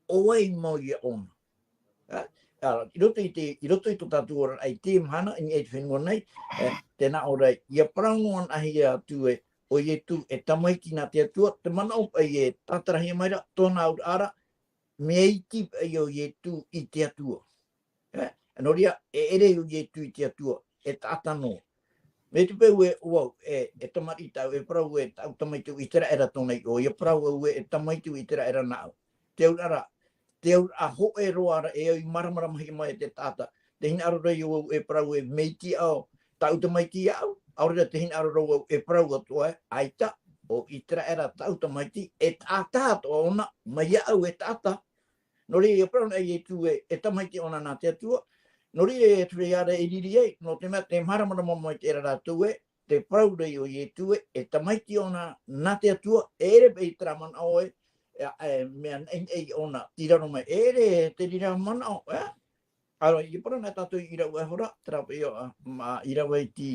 ʻO vai mau ia ʻōna. Ā, ā, i roto i te, i roto i tō tātou oraraʻa i teie mahana, i niʻa i te fenua nei, ē, tē nā ʻō ra, ʻia parau noa anaʻe atu ē, ʻo Ietu e tamaiti nā te Atua, te manaʻo paʻi e tātarahia mai ra, tōna auraʻa ra, mea iti paʻi ʻo Ietu i te Atua. Ē, nō reira, e ʻere ʻo Ietu i te Atua, e taʻata noa. Mai te peu ē, ʻo vau, e, e tamariʻi tāʻu, e parau ē, tāʻu tamaiti ʻo ʻĪteraʻera tōna iʻoa, ʻia parau au ē, e tamaiti ʻo ʻĪteraʻera nāʻu. Te auraʻa ra, te auraʻa hōʻē roa ra, e au i māramaramahia mai e te taʻata. Tē hinaʻaro ra ʻo vau, e parau ē, mea iti ā, tāʻu tamaiti iāʻu, ʻaore ra tē hinaʻaro ra ʻo vau, e parau atoʻa ē, ʻaita, ʻo ʻĪteraʻera tāʻu tamaiti, e taʻata atoʻa ʻōna, mai iāʻu e taʻata. Nō reira, ʻia parau anaʻe Ietu ē, e tamaiti ʻōna nā te Atua. Nō reira, e te feiā ra e riri ai, nō te mea, tē māramarama mai terā rātou ē, te parau ra ʻo Ietu ē, e tamaiti ʻōna nā te Atua, e ʻere paʻi terā manaʻo ē, e, e, mea naʻinaʻi ʻōna, tei raro mai, e ʻere te reira manaʻo, ē? Aro, ʻia parau anaʻe tātou i ʻīrava e hora, terā paʻi ʻo, ā, mā, ʻīrava i te,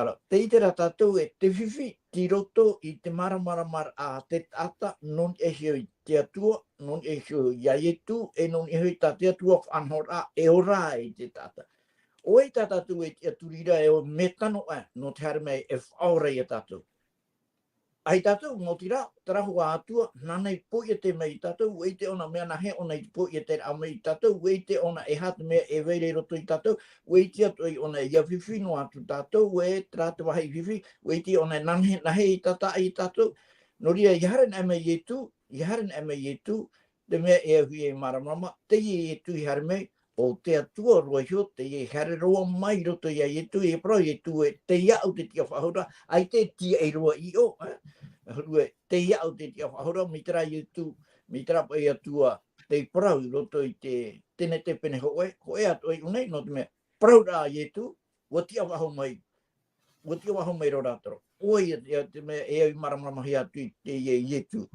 aro, tē ʻite ra tātou ē, te fifi, tei roto i te māramaramaraʻa a te taʻata, nō niʻa iho i te Atua, nō niʻa iho ia Ietu, e nō niʻa iho i tā te Atua faʻanahoraʻa, e ora ai te taʻata. ʻO vai tā tātou e tiʻaturi ra, e ʻo mea tano ā, nō te haere mai e faʻaora ia tātou. ʻAita tātou, nō te reira, terā hoʻi Atua, nāna i poiete mai ia tātou, ʻua ʻite ʻōna mea nā hea ʻōna i poieteraʻa mai ia tātou, ʻua ʻite ʻōna e aha te mea e vai ra i roto ia tātou, ʻua ʻite atoʻa ʻōna ʻia fifi noa atu tātou, ē terā te vāhi fifi, ʻua ʻite ʻōna nā hea, nā hea i tātaʻi ia tātou. Nō reira, ʻia haere anaʻe mai Ietu, ʻia haere anaʻe mai Ietu, te mea e au i māramarama, teie Ietu i haere mai, ʻo te Atua roa iho, teie i haere roa mai i roto ia Ietu, ʻia parau Ietu ē, tei iāʻu te tiʻafaʻahouraʻa, ʻaita e tiaʻi roa i ʻō, ē? Huru ē, tei iāʻu te tiʻafaʻahouraʻa, mai terā Ietu, mai terā paʻi Atua, tei parau i roto i te Tenete pene hōʻē, hōʻē atoʻa i ʻō nei, nō te mea, parau ra Ietu, ʻua tiʻafaʻahou mai, ʻua tiʻafaʻahou mai roa rātou. ʻOia, ia te mea, e au i māramaramahia atu i teie Ietu.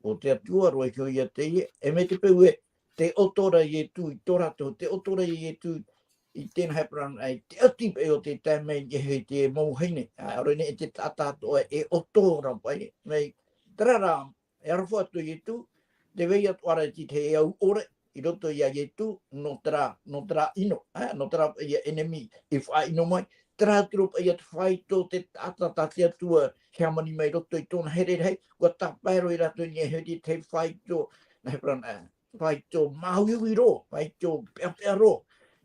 ʻO te Atua roa iho ia teie, e mai te peu ē, tē ʻoto ra Ietu i tō rātou, tē ʻoto ra Ietu i teie nei parau ē, te ʻati paʻi o te taime i niʻa iho i te mau vahine, ā, ʻaore nei e te taʻata atoʻa e ʻoto ra paʻi, mai terā rā, e aroha atu Ietu, tē vai atoʻa ra te tahi e au ʻore, i roto ia Ietu, nō terā, nō terā ʻino, ā, nō terā paʻi ʻenemi i faʻaʻino mai, terā atu ra paʻi te faito o te taʻata tā te Atua i hāmani mai i roto i tōna here rahi, ʻua tāpae roa ia rātou i niʻa iho i te faito, nā hea parau ē, faito māuiui roa, faito peʻapeʻa roa.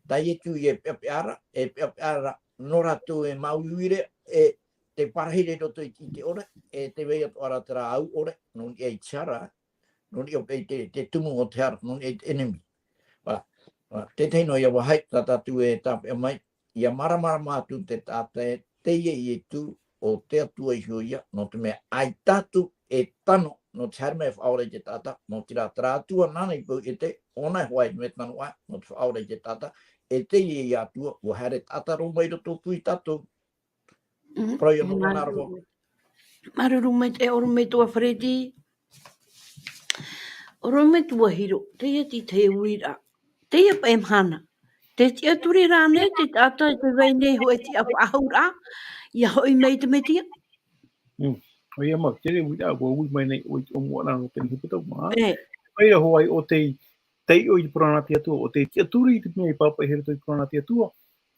Tā Ietu e peʻapeʻa ra, e peʻapeʻa ra nō rātou e māuiui ra, e tē parahi ra i roto i te, i te ʻore, e tē vai atoʻa ra terā au ʻore, nō niʻa i te hara, nō niʻa paʻi te, te tumu o te hara, nō niʻa i te ʻenemi. Voilà. Voilà. Tētahi noa ia vāhi, tā tātou e tāpeʻa mai, ʻia māramarama atu te taʻata ē, teie Ietu, ʻo te Atua iho ia, nō te mea ʻaita atu e tano, nō te haere mai e faʻaora i te taʻata, nō te reira terā Atua nāna i poiete, ʻōna e hoʻi te mea tano ā, nō te faʻaora i te taʻata, e teie ia Atua, ʻua haere taʻata roa mai i roto pū ia tātou. Mhm. Parau ia nō Māuruuru. Māuruuru maitaʻi, ʻorometua Freddy. ʻOrometua Hiro, teie te, te uiraʻa. Teie paʻi mahana. Tē tiʻaturi ra ānei te taʻata i te vai nei hōʻē tiʻafaʻahouraʻa, ʻia hoʻi mai i te Mesia? Mm. ʻOia mau, te reira uiraʻa, ʻua ui mai nei ʻoe i te ʻōmuaraʻa nō teie nei hepetoma, ā? E. Vai ra hoʻi ʻo tei, tei ʻō i te parau nā te Atua, ʻo tē tiʻaturi i te mea i pāpaʻi i roto i te parau nā te Atua,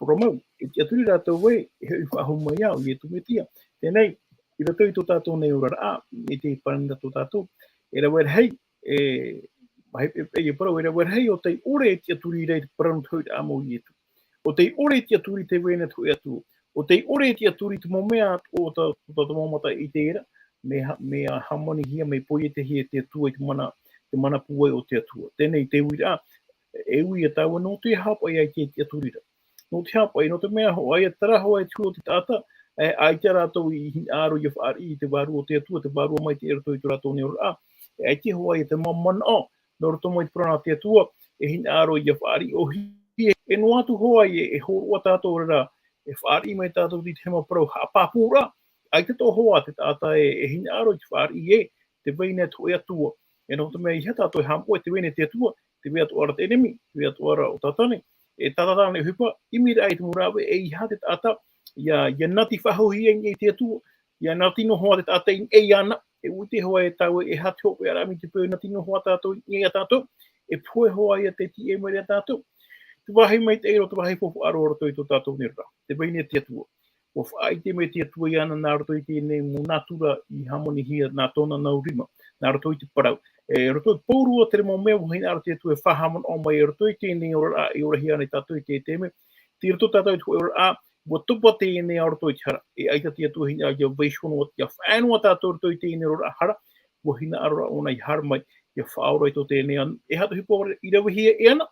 parau mau, e tiʻaturi rātou ē, e hoʻi faʻahou mai ā, ʻo Ietu Mesia. Teie nei, i roto i tō tātou nei oraraʻa, i te parau nā tō tātou, e rave rahi, e, mahi, e, e, e parau, e rave rahi ʻo tei ʻore e tiʻaturi ra i te parau nō te hoʻiraʻa mau o Ietu. ʻO tei ʻore e tiʻaturi i te vai nei te hōʻē Atua. ʻO tei ʻore e tiʻaturi i te mau mea o tā, o tā, tā mau mata i ʻite ra, mea ha-, mea hāmanihia, mea poietehia e te Atua i te mana, te mana pūai o te Atua. Teie nei te uiraʻa, e ui ia tāua nō te aha paʻi ʻaita e tiʻaturi ra. nō te hāpaʻi, nō te mea hoʻi, e terā hoʻi e tuʻu o te taʻata, e, ʻaita rātou i hinaʻaro ʻia fāriʻi i te Vārua o te Atua, te Vārua Maitaʻi i roto i tō rātou nei oraraʻa, e, ʻaita hoʻi e te mau manaʻo, nō roto mai te parau nā te Atua, e hinaʻaro ʻia fāriʻi ʻōhie, e noa atu hoʻi, e, e hōroʻa tātou ra, e fāriʻi mai tātou i te mau parau haʻapāpūraʻa, ʻaita tō hoʻi te taʻata e, e hinaʻaro i te fāriʻi ē, tē vai nei te hōʻē Atua. E nō te mea ʻeiaha tātou e haʻamoʻe, tē vai nei te Atua, tē vai atoʻa ra te ʻenemi, tē vai atoʻa ra ʻo Tātane, e tā Tātane ʻohipa, ʻimi rā i te mau rāveʻa, ʻeiaha te taʻata, ʻia, ʻia nati faʻahou i niʻa i te Atua, ʻia nati noa hoʻi te taʻata i niʻa iāna, e ʻua ʻite hoʻi tātou ē, e aha te hopeʻa mai te peu e nati noa hoʻi tātou i niʻa iā tātou, e pohe hoʻi ʻia taiʻo mai iā tātou. Te vāhi maitaʻi roa, te vāhi faufaʻa roa i roto i tō tātou nei oraraʻa. Tē vai nei te Atua. ʻUa faʻaʻite mai te Atua iāna nā roto i teie mau nātura i hāmanihia nā tōna nau rima, nā roto i te parau. E roto i te pōrua o terā mau mea, ʻua hinaʻaro te Atua e faʻahaʻamanaʻo mai i roto i teie oraraʻa, e orahia ana tātou i teie taime. Tei roto tātou i te hōʻē oraraʻa, ʻua topa teie nei ā roto i te hara. E ʻaita te Atua hinaʻaro ʻia vaiiho noa, ʻia faʻaea noa tātou i roto i teie oraraʻa hara, ʻua hinaʻaro rā ʻōna ʻia haere mai, ʻia faʻaora i tō teie ā-, e aha te ʻohipa i ravehia e ana,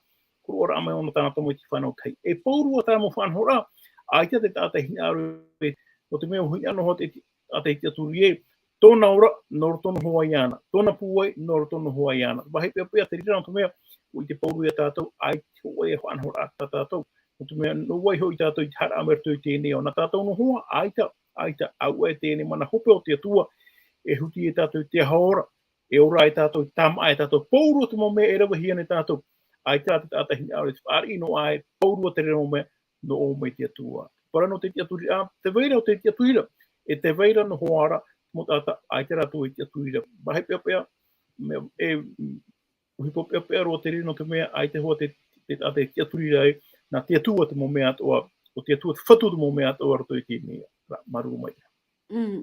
koroʻaraʻa mai ʻōna tāna tamaiti fānau tahi. E pōrua terā mau faʻanahoraʻa, ʻaita te taʻata e hinaʻaro ē, nō te mea ʻua hinaʻaro noa te, taʻata e tiʻaturi ē, tōna ora, nō roto noa hoʻi iāna, tōna pūai, nō roto noa hoʻi iāna. Vāhi peʻapeʻa te reira nō te mea, ʻua ʻite Pauro iā tātou, ʻaita hoʻi e faʻanahoraʻa tā tātou. Nō te mea, nō vai hoʻi tātou i te haere mai i roto i teie ao nā tātou noa hoʻi, ʻaita, ʻaita, auaʻe teie mana hope o te Atua, e huti e tātou i te aho ora, e ora ai tātou, tāmāʻa ai tātou, pōrua te mau mea e ravehia nei tātou. ʻAita te taʻata hinaʻaro e fāriʻi noa ai, pōrua terā mau mea, nō ʻō mai te Atua. Parau nō te tiʻaturiraʻa, tē vai ra ʻo te tiʻaturiraʻa, e tē vai ra noa hoʻi ra, mau taʻata, ʻaita rātou e tiʻaturiraʻa. Vāhi peʻapeʻa, mea, e, ʻohipa peʻapeʻa roa terā nō te mea, ʻaita hoʻi te, te taʻata e tiʻaturiraʻa ē, nā te Atua te mau mea atoʻa, ʻo te Atua te Fatu te mau mea atoʻa i roto i teie nei. Ra, māuruuru maitaʻi. Mm.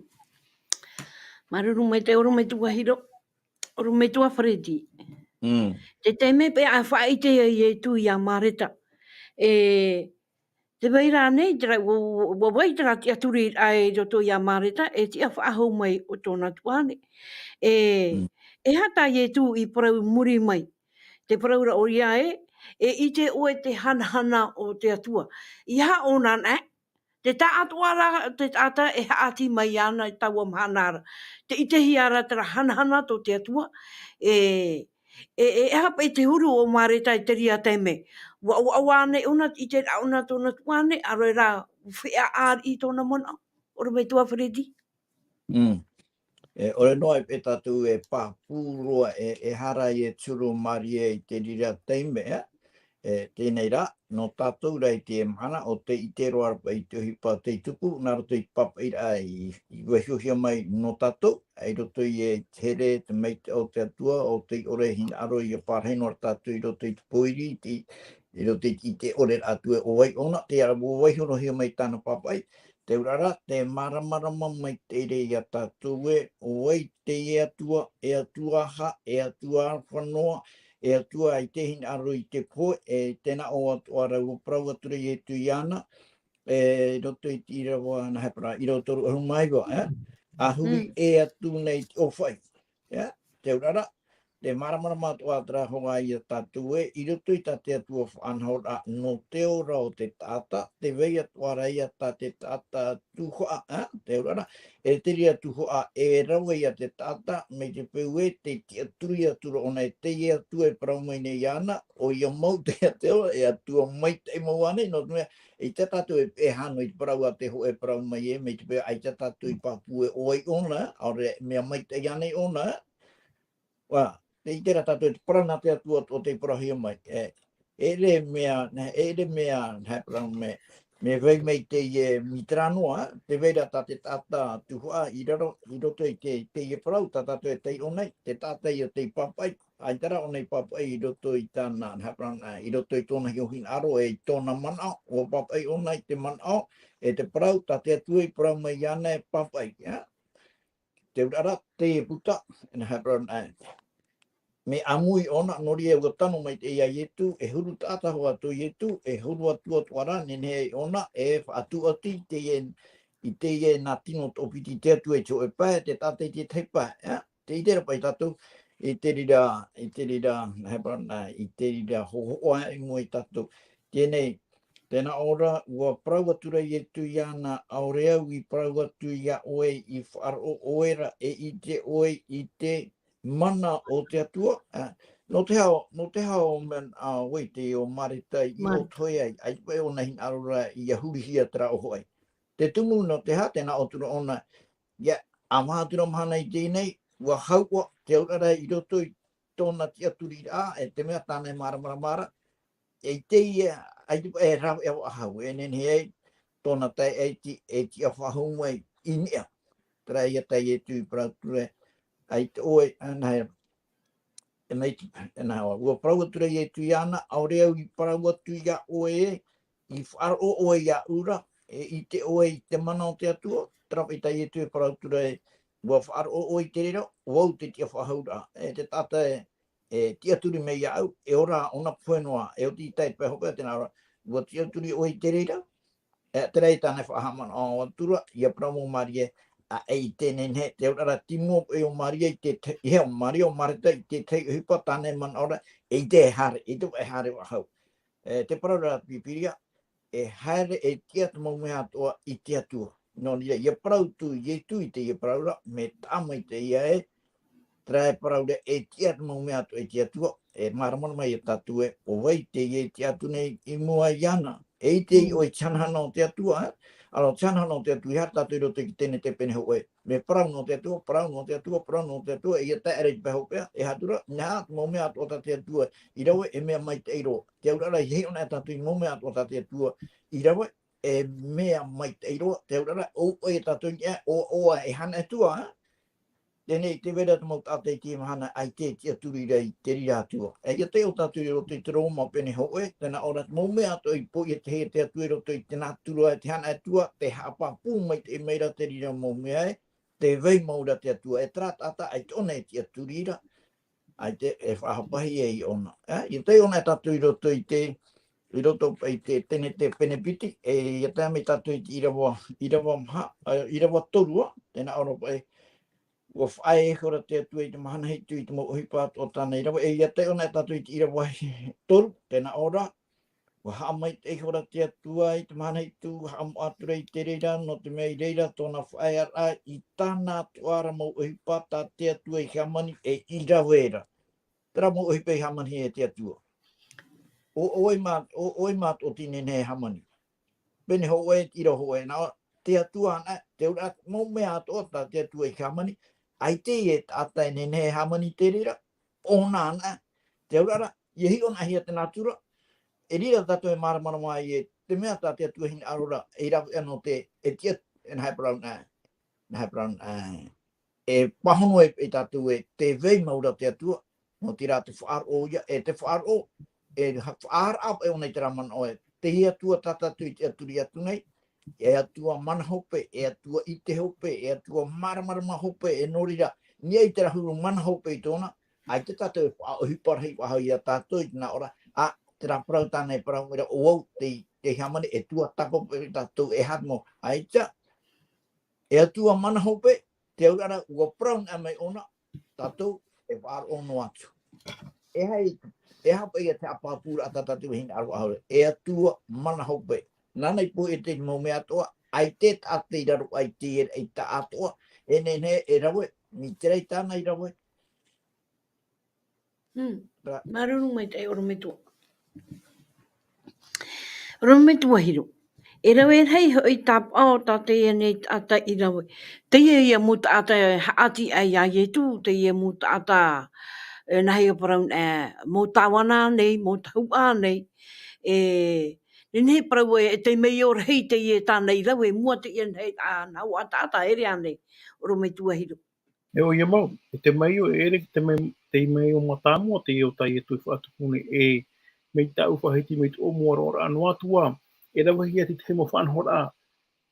Māuruuru maitaʻi, ʻorometua Hiro, ʻorometua Freddy. Mm. Te taime paʻi ʻa faʻaʻite ai Ietu iā Mareta. E, tē vai ra ānei, terā, ʻua, ʻua, ʻua vai terā tiʻaturiraʻa i roto iā Mareta, e tiʻa faʻahou mai ʻo tōna tuahine. E, Mm. e aha tā Ietu i parau i muri mai. Te parau ra ʻoia ē, e ʻite ʻoe te hanahana o te Atua. ʻEiaha ʻōna anaʻe, te taʻatoʻa ra, te taʻata e haʻati mai ana i taua mahana ra. Tē ʻitehia ra terā hanahana tō te Atua, e, e, e aha paʻi te huru o Mareta i terā taime. ʻUa, ʻua, ʻua ʻānaʻe ʻōna, ʻiteraʻa ʻōna tōna tuahine, ʻaore rā, ʻua feiā ʻāriʻi tōna manaʻo. ʻOrometua Freddy. Mm. E, ʻore noa e paʻi tātou e pāpū roa e, e hara i te huru o Maria i te reira taime, e, e, teie nei rā, nō tātou rā i te mahana, ʻo tē ʻite roa ra paʻi i te ʻohipa tei tupu, nā roto i te pāpaʻiraʻa i, i vaiihohia mai nō tātou, i roto i te here, te maitaʻi o te Atua, ʻo tei ʻore e hinaʻaro ʻia pārahi noa ra tātou i roto i te pōiri, i te, i roto i te, i te ʻite ʻore ra atu ē ʻo vai ʻōna, tē ara ʻua vaiihohia mai tāna pāpaʻi, Te auraʻa, te māramarama maitaʻi ra iā tātou ē, ʻo vai teie Atua, e Atua aha, e Atua aroha noa, e Atua i te hinaʻaro i te pohe, e tē nā ʻō atoʻa ra ʻua parau atu ra Ietu iāna, e, i roto i te ʻīrava, nā hea parau, ʻīrava toru ʻahuru mā iva, e? A hui Mm. ʻē atu nei te ʻōfaʻi. Ia, te auraʻa, te māramarama atoʻa terā hoʻi iā tātou ē, i roto i tā te Atua faʻanahoraʻa nō te ora o te taʻata, tē vai atoʻa ra ia tā te taʻata tuhaʻa, ā, te auraʻa, e te reira tuhaʻa e rave iā te taʻata, mai te peu ē, tē tiʻaturi atu ra ʻōna e teie Atua e parau mai nei iāna, ʻoia mau te Atua, e Atua maitaʻi mau ānei, nō te mea, ʻaita tātou e peʻe hano i te parau a te hōʻē e parau mai ē, mai te peu ʻaita tātou i pāpū ē ʻo vai ʻōna, ʻaore mea maitaʻi ānei ʻōna, ā, ʻua, tē ʻite ra tātou te parau nā te Atua ʻo tei parauhia mai, e, e ʻere mea, nā, e ʻere mea, nā, parau mea, mea vai mai teie mītera noa, tē vai ra tā te taʻata tuhaʻa i raro, i roto i te, teie parau, tā tātou e taiʻo nei, te taʻata ia tei pāpaʻi, ʻaita rā ʻōna i pāpaʻi i roto i tāna, nā, parau, nā, i roto i tōna hinaʻaro, e i tōna manaʻo, ʻua pāpaʻi ʻōna i te manaʻo, e te parau, tā te Atua i parau mai iāna e pāpaʻi, ā? Te auraʻa, teie puta, nā, parau, nā, mea ʻāmui ʻōna, nō reira ʻua tano mai teie iā Ietu, e huru taʻata hoʻi atu Ietu, e huru atu atoʻa ra, nehenehe ʻōna, e faʻatūʻati teie, i teie nā tino toʻopiti te Atua i te hōʻē pae, te taʻata i te tahi pae, ā? Tē ʻite ra paʻi tātou, i te reira, i te reira, nā, parau, nā, i te reira hōhoʻa i mua ia tātou. Teie nei, Tēnā ʻō ra, ua parau atu ra Ietu iāna, ʻaore au i parau atu iā ʻoe, i faʻaroʻo ʻoe ra, e ʻite ʻoe i te mana o te Atua, ā, nō te hau, nō te hau mea, ā, ʻoe te ʻo Mareta i Mareta. ʻOto ai, ʻaita paʻi ʻōna hinaʻaro ra ʻia hurihia terā ʻō hoʻi. Te tumu nō te aha, tēnā ʻō atu ra ʻōna, ʻia, ʻa maha atu ra mahana i teie nei, ua hau ʻoe, te auraʻa ra i roto i tōna tiʻaturiraʻa, e te mea tāna e māramarama ra, e ʻite ia, ʻaita paʻi e rave ʻia faʻahou, e nehenehe ai, tōna taeaʻe e ti-, e tiʻa faʻahou mai i niʻa. Terā ia tā Ietu i parau atu ra, ʻaita ʻoe, ā, nā hea, e mai te, e nā, ua parau atu ra Ietu iāna, ʻaore au i parau atu iā ʻoe, i faʻaroʻo ʻoe iāʻu ra, e ʻite ʻoe i te mana o te Atua, terā paʻi tā Ietu e parau atu ra ē, ua faʻaroʻo ʻoe i te reira, ʻo au te tiʻa faʻahouraʻa, e te taʻata e, e tiʻaturi mai iāʻu, e ora ʻōna pohe noa, e oti i tae i te pae hopeʻa, tēnā ʻō ra, ua tiʻaturi ʻoe i te reira, e terā ia tāna e faʻahaʻamanaʻo atu ra, ʻia parau mau Maria, ā, e ʻite nehenehe, te auraʻa ra, te mau ʻohipa o Maria i te, te, i hea, Maria ʻo Mareta i te tahi ʻohipa tāna e manaʻo ra, e ʻite e haere, e ʻite e haere faʻahou. E, te parau ra Pīpīria, e haere, e tiʻa te mau mea atoʻa i te Atua. Nō reira, ʻia parau atu Ietu i teie parau ra, mea taʻa maitaʻi ē, terā e parau ra, e tiʻa te mau mea atoʻa i te Atua, e māramarama ia tātou ē, ʻo vai teie e tiʻa atu nei i mua iāna. E ʻite ʻoe i te hanahana o te Atua, ē? ʻAore te hanahana o te Atua, ʻeiaha tātou i roto i te tenete pene hōʻē. Mea parau nō te Atua, parau nō te Atua, parau nō te Atua, e ʻia tae ra i te pae hopeʻa, e aha atu ra, nā te mau mea atoʻa tā te Atua i rave, e mea maitaʻi roa. Te auraʻa ra, ʻia hiʻo anaʻe tātou i te mau mea atoʻa tā te Atua i rave, e mea maitaʻi roa. Te auraʻa ra, ʻo, ʻoia tātou i niʻa, ʻo, ʻoia e hana Atua, ā? Teie nei, tē vai ra te mau taʻata i teie mahana, ʻaita e tiʻaturi ra i te reira Atua. E ʻia taiʻo tātou i roto i te Roma pene hōʻē, tēnā ʻō ra, te mau mea atoʻa i poʻia e te Atua i roto i te natura, e te hana Atua, tē haʻapāpū maitaʻi mai ra te reira mau mea ē, tē vai mau ra te Atua, e terā taʻata ʻaita ʻōna e tiʻaturi ra, ʻaita e faʻahapahia iāna. E, ʻia taiʻo anaʻe tātou i roto i te, i roto i te tenete pene piti, e ʻia tae mai tātou i te ʻīrava, ʻīrava maha, e, ʻīrava toru ā, tēnā ʻō ra paʻi, ua faʻaea ihora te Atua i te mahana hitu i te mau ʻohipa atoʻa tāna i rave, e ʻia taiʻo anaʻe tātou i te ʻīrava toru, tēnā ʻō ra, ua haʻamaitaʻi ihora te Atua i te mahana hitu, haʻamoʻa atu ra i te reira, nō te mea i reira tōna faʻaearaʻa i tāna atoʻa ra mau ʻohipa tā te Atua i hāmani e i rave ra. Terā mau ʻohipa i hāmani e te Atua. ʻO, ʻo vai mā, ʻo, ʻo vai mātou ʻo tei nehenehe e hāmani. Pene hōʻē, ʻīrava hōʻē, nā, te Atua anaʻe, te auraʻa, mau mea atoʻa tā te Atua i hāmani, ʻaita e taʻata e nehenehe e hāmani i te reira, ʻōna anaʻe, te auraʻa ra, ʻia hiʻo anaʻe hia te natura, e reira tātou e māramarama ai e te mea tā te Atua hinaʻaro ra, e rave anō te, e tiʻa, e nā hea e parau na, nā hea e parau na, e pāhono ai paʻi tātou ē, tē vai mau ra te Atua, nō te reira te faʻaroʻo ïa, e te faʻaroʻo, e ha-, faʻaara paʻi ʻōna i terā manaʻo ē, te Atua tā tātou i tiʻaturi atu nei, e Atua mana hope, e Atua ʻite hope, e Atua māramarama hope, e nō reira, niʻa i terā huru mana hope i tōna, ʻaita tātou e faʻaʻohipa rahi faʻahou iā tātou i te nā ʻō ra, ā, terā parau tāna e parau mai ra, ʻo vau tei, tei hāmani, e tuatāpapa tātou, e aha te mau, ʻaita, e Atua mana hope, te auraʻa ra, ʻua parau anaʻe mai ʻōna, tātou e faʻaroʻo noa atu. E aha i, e aha paʻi ia te haʻapāpūraʻa tā tātou e hinaʻaro faʻahou ra, e Atua mana hope. Nāna i pohe i te mau mea atoʻa, ʻaita e taʻata i raro aʻe i te, i te taʻatoʻa, e nehenehe e rave, mai te reira tāna i rave. Hmm. Ra- Māuruuru maitaʻi, ʻorometua. ʻOrometua Hiro. E rave rahi hoʻi tāpaʻo tā teie nei taʻata i rave. Teie ia mau taʻata e haʻati ai iā Ietu, teie mau taʻata, e, nā hea e parau na, e, mau tāvana nei, mau tahuʻa nei. E, nehenehe e parau ē, e tei mea ʻore rahi teie tāna i rave, mua teie nei, ā, nā ʻō a taʻata, ʻere ānei, ʻorometua Hiro. E ʻoia mau, e te mea ʻo, e ʻere i te mea, te mea ʻo mātāmua, teie ʻo tā Ietu e faʻatupu nei, e, mai tāʻu faʻahiti, mai tōʻu ʻōmuaraʻa noa atu ā, e rave hia te tahi mau faʻanahoraʻa,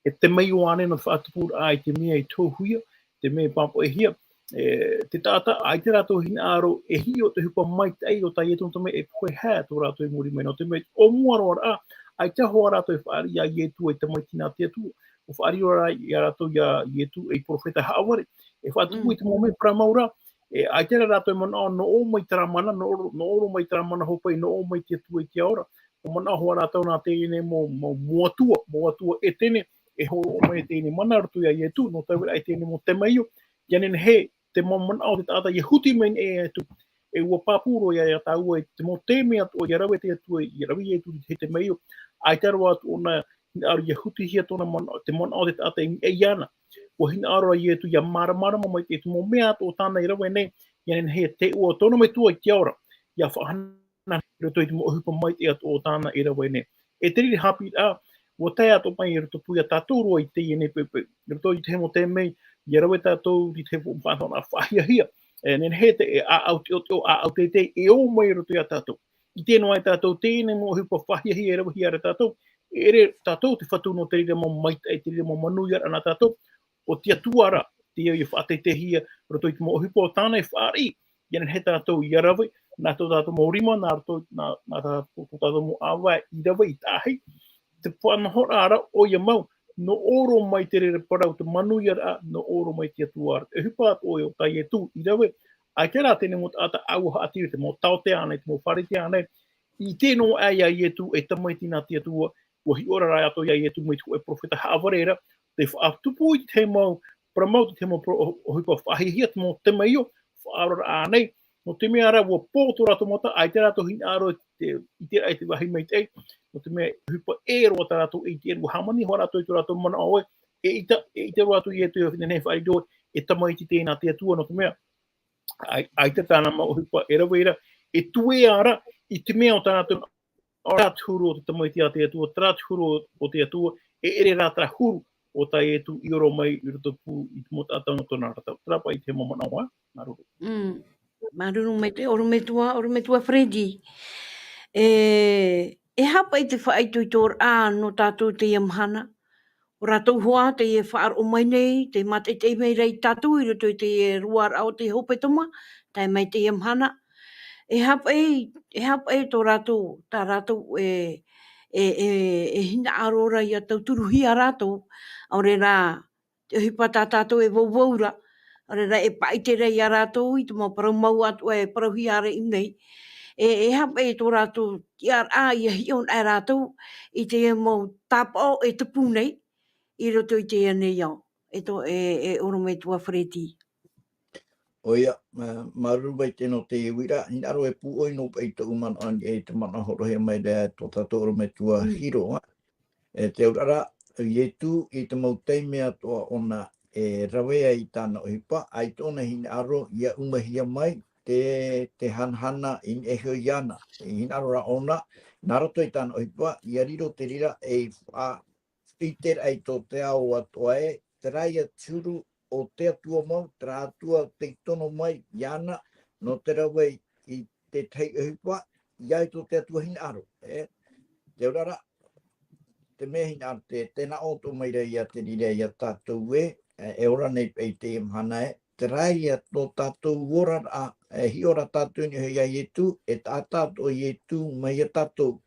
e te mea ʻo ānei nō te faʻatupuraʻa i te mea i tohuhia, te mea i pāpaʻihia, e, te taʻata, ʻaita rātou hinaʻaro e hiʻo te ʻohipa maitaʻi o tā Ietu, nō te mea e pohe hea tō rātou i muri mai, nō te mea ʻōmuaraʻa, ʻaita hoʻi rātou e fāriʻi iā Ietu, e tamaiti nā te Atua, ʻua fāriʻi ra iā rātou iā Ietu, ei perofeta haʻavare, e faʻatupu Mm. i te mau mea parau mau ra, e, ʻaita rā rātou e manaʻo, nō ʻō mai terā mana, nō ʻō, nō ʻō mai terā mana hope, nō ʻō mai te Atua i te ao ra, manaʻo hoʻi rātou nā teie nei mau, mau, mau atua, mau atua ʻētene, e hōroʻa mai teie nei mana i roto iā Ietu, nō te reira ʻaita teie nei mau temeio, ʻia nehenehe te mau manaʻo o te taʻata ʻia huti mai nei e Ietu. E ʻua pāpū roa ia, ia tāua i te mau taime atoʻa ʻia rave te Atua, ʻia rave Ietu i te temeio, ʻaita roa atu ʻōna hinaʻaro ʻia hutihia tōna manaʻo, te manaʻo o te taʻata i niʻa iāna. ʻUa hinaʻaro Ietu ʻia māramarama mai i te mau mea atoʻa tāna i rave nei, ʻia nehenehe te ʻua tōna metua i te ao ra, ʻia faʻahana i roto i te mau ʻohipa maitaʻi atoʻa tāna i rave nei. E te reira haʻapiʻiraʻa, ʻua tae atoʻa mai i roto pū ia tātou roa i teie nei poʻipoʻi. I roto i te mau taime, ʻia rave tātou i te mau faʻanahoraʻa faʻahiahia. E nehenehe te, e ʻāʻau teʻoteʻo, ʻāʻau teitei, e ō mai i roto ia tātou. ʻIte noa ai tātou teie nei mau ʻohipa faʻahiahia e ravehia ra tātou, e ʻere tātou te fatu nō te reira mau maitaʻi, te reira mau manuiaraʻa nā tātou, ʻo te Atua ra, teie ʻia faʻateiteihia, roto i te mau ʻohipa o tāna e fāriʻi, ʻia nehenehe tātou ʻia rave, nā tō tātou mau rima, nā roto, nā, nā tā, tō tātou mau ʻāvae i rave i tahi, te faʻanahoraʻa ra ʻoia mau, nō ʻō roa mai te reira parau, te manuiaraʻa, nō ʻō roa mai te Atua ra. Te ʻohipa atoʻa ē o tā Ietu i rave, ʻaita rā teie nei mau taʻata ʻāua haʻatere, te mau taote ānei, te mau Pharisea ānei, ʻite noa aʻe ia Ietu e tamaiti nā te Atua, ʻua hiʻo ra rātou ia Ietu mai te hōʻē perofeta haʻavare ra, tē faʻatupu i te mau, parau mau, te mau pro-, ʻohipa faʻahiahia, te mau temeio, faʻaoraraʻa ānei, nō te mea rā, ʻua pō tō rātou mata, ʻaita rātou hinaʻaro i te, i te, i te vāhi maitaʻi, nō te mea, ʻohipa ʻē roa tā rātou e ʻite, ʻua hāmani hoʻi rātou i tō rātou manaʻo ē, eʻita, eʻita roa atu Ietu e nehenehe faʻaroʻo, e tamaiti teie nā te Atua, nō te mea, ʻai-, ʻaita tāna mau ʻohipa e rave ra, e tuea ra, i te mea o tā rātou, ʻo terā te huru o te tamaiti a te Atua, terā te huru o te Atua, e ʻere rā terā huru o tā Ietu i ora mai i roto pū i te mau taʻata nō tōna ra tau. Terā paʻi te mau manaʻo, ā, māuruuru. Mm. Māuruuru maitaʻi, ʻorometua, ʻorometua Freddy. E, e aha paʻi te faʻaitoitoraʻa nō tātou teie mahana? ʻO rātou hoʻi teie e faʻaroʻo mai nei, tē mātaʻitaʻi mai ra ia tātou i roto i te ruaraʻa o te hepetoma, tae mai teie mahana. E aha paʻi, e aha paʻi tō rātou, tā rātou e, e, e, e hinaʻaro ra ʻia tauturuhia rātou, ʻaore rā, te ʻohipa tā tātou e vauvau ra, ʻaore rā e faʻaʻite ra ia rātou i te mau parau mau atoʻa e parauhia ra i ʻō nei. E, e aha paʻi tō rātou tiʻaraʻa ʻia hiʻo na rātou i te mau tāpaʻo e tupu nei i roto i teie nei ao, e tō, e, e ʻorometua Freddy. ʻOia, mā-, māuruuru maitaʻi nō te uiraʻa, hinaʻaro e pūʻoi noa paʻi tōʻu manaʻo i te manaʻo hōroʻahia mai ra tō tātou ʻorometua Mm. Hiro, ā. E te auraʻa, Ietu i te mau taime atoʻa ʻōna e rave ai i tāna ʻohipa, ʻaita ʻōna i hinaʻaro ʻia umahia mai te, te hanahana i niʻa iho iāna. I hinaʻaro rā ʻōna, nā roto i tāna ʻohipa, ʻia riro te reira ei faʻa-, ʻiteraʻa i tō te ao atoʻa ē, terā ia te huru o te Atua mau, terā Atua tei tono mai iāna, nō te rave i te tahi ʻohipa, ʻia ʻite tō te Atua hinaʻaro, e. Te auraʻa, te mea hinaʻaro te, tē nā ʻō atoʻa mai ra ia te reira ia tātou ē, e, e ora nei paʻi i teie mahana ē, terā ia tō tātou oraraʻa, e hiʻo ra tātou i niʻa iho ia Ietu, e taʻata atoʻa Ietu mai ia tātou.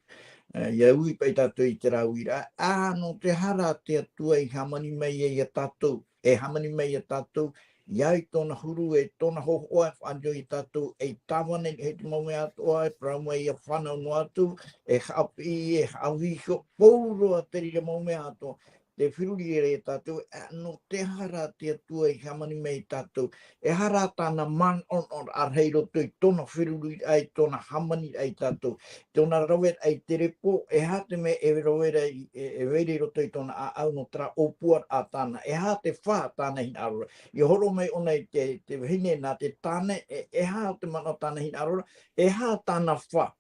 E, ʻia ui paʻi tātou i terā uiraʻa, ā, nō te aha rā te Atua i hāmani mai ai ia tātou, e hāmani mai ia tātou, ʻia ʻite tōna huru, e tōna hōhoʻa e faʻaʻite ia tātou, ei tāvana i niʻa i te mau mea atoʻa, e parau mai ʻia fānau noa atu, e haʻapiʻi, e haʻavī iho, pauroa te reira mau mea atoʻa, tē feruri ra ia tātou, ā, nō te aha rā te Atua i hāmani mai ia tātou, e aha rā tāna manaʻonaʻoraʻa rahi i roto i tōna feruriraʻa, i tōna hāmaniraʻa ia tātou, tōna raveraʻa i te repo, e aha te mea e rave ra i, e, e vai ra i roto i tōna ʻāʻau nō terā ʻōpuaraʻa tāna, e aha te fā tāna hinaʻaro ra. ʻIa hōroʻa mai ʻōna i te, te vahine nā te tāne, e, e aha te manaʻo tāna hinaʻaro ra, e aha tāna fā.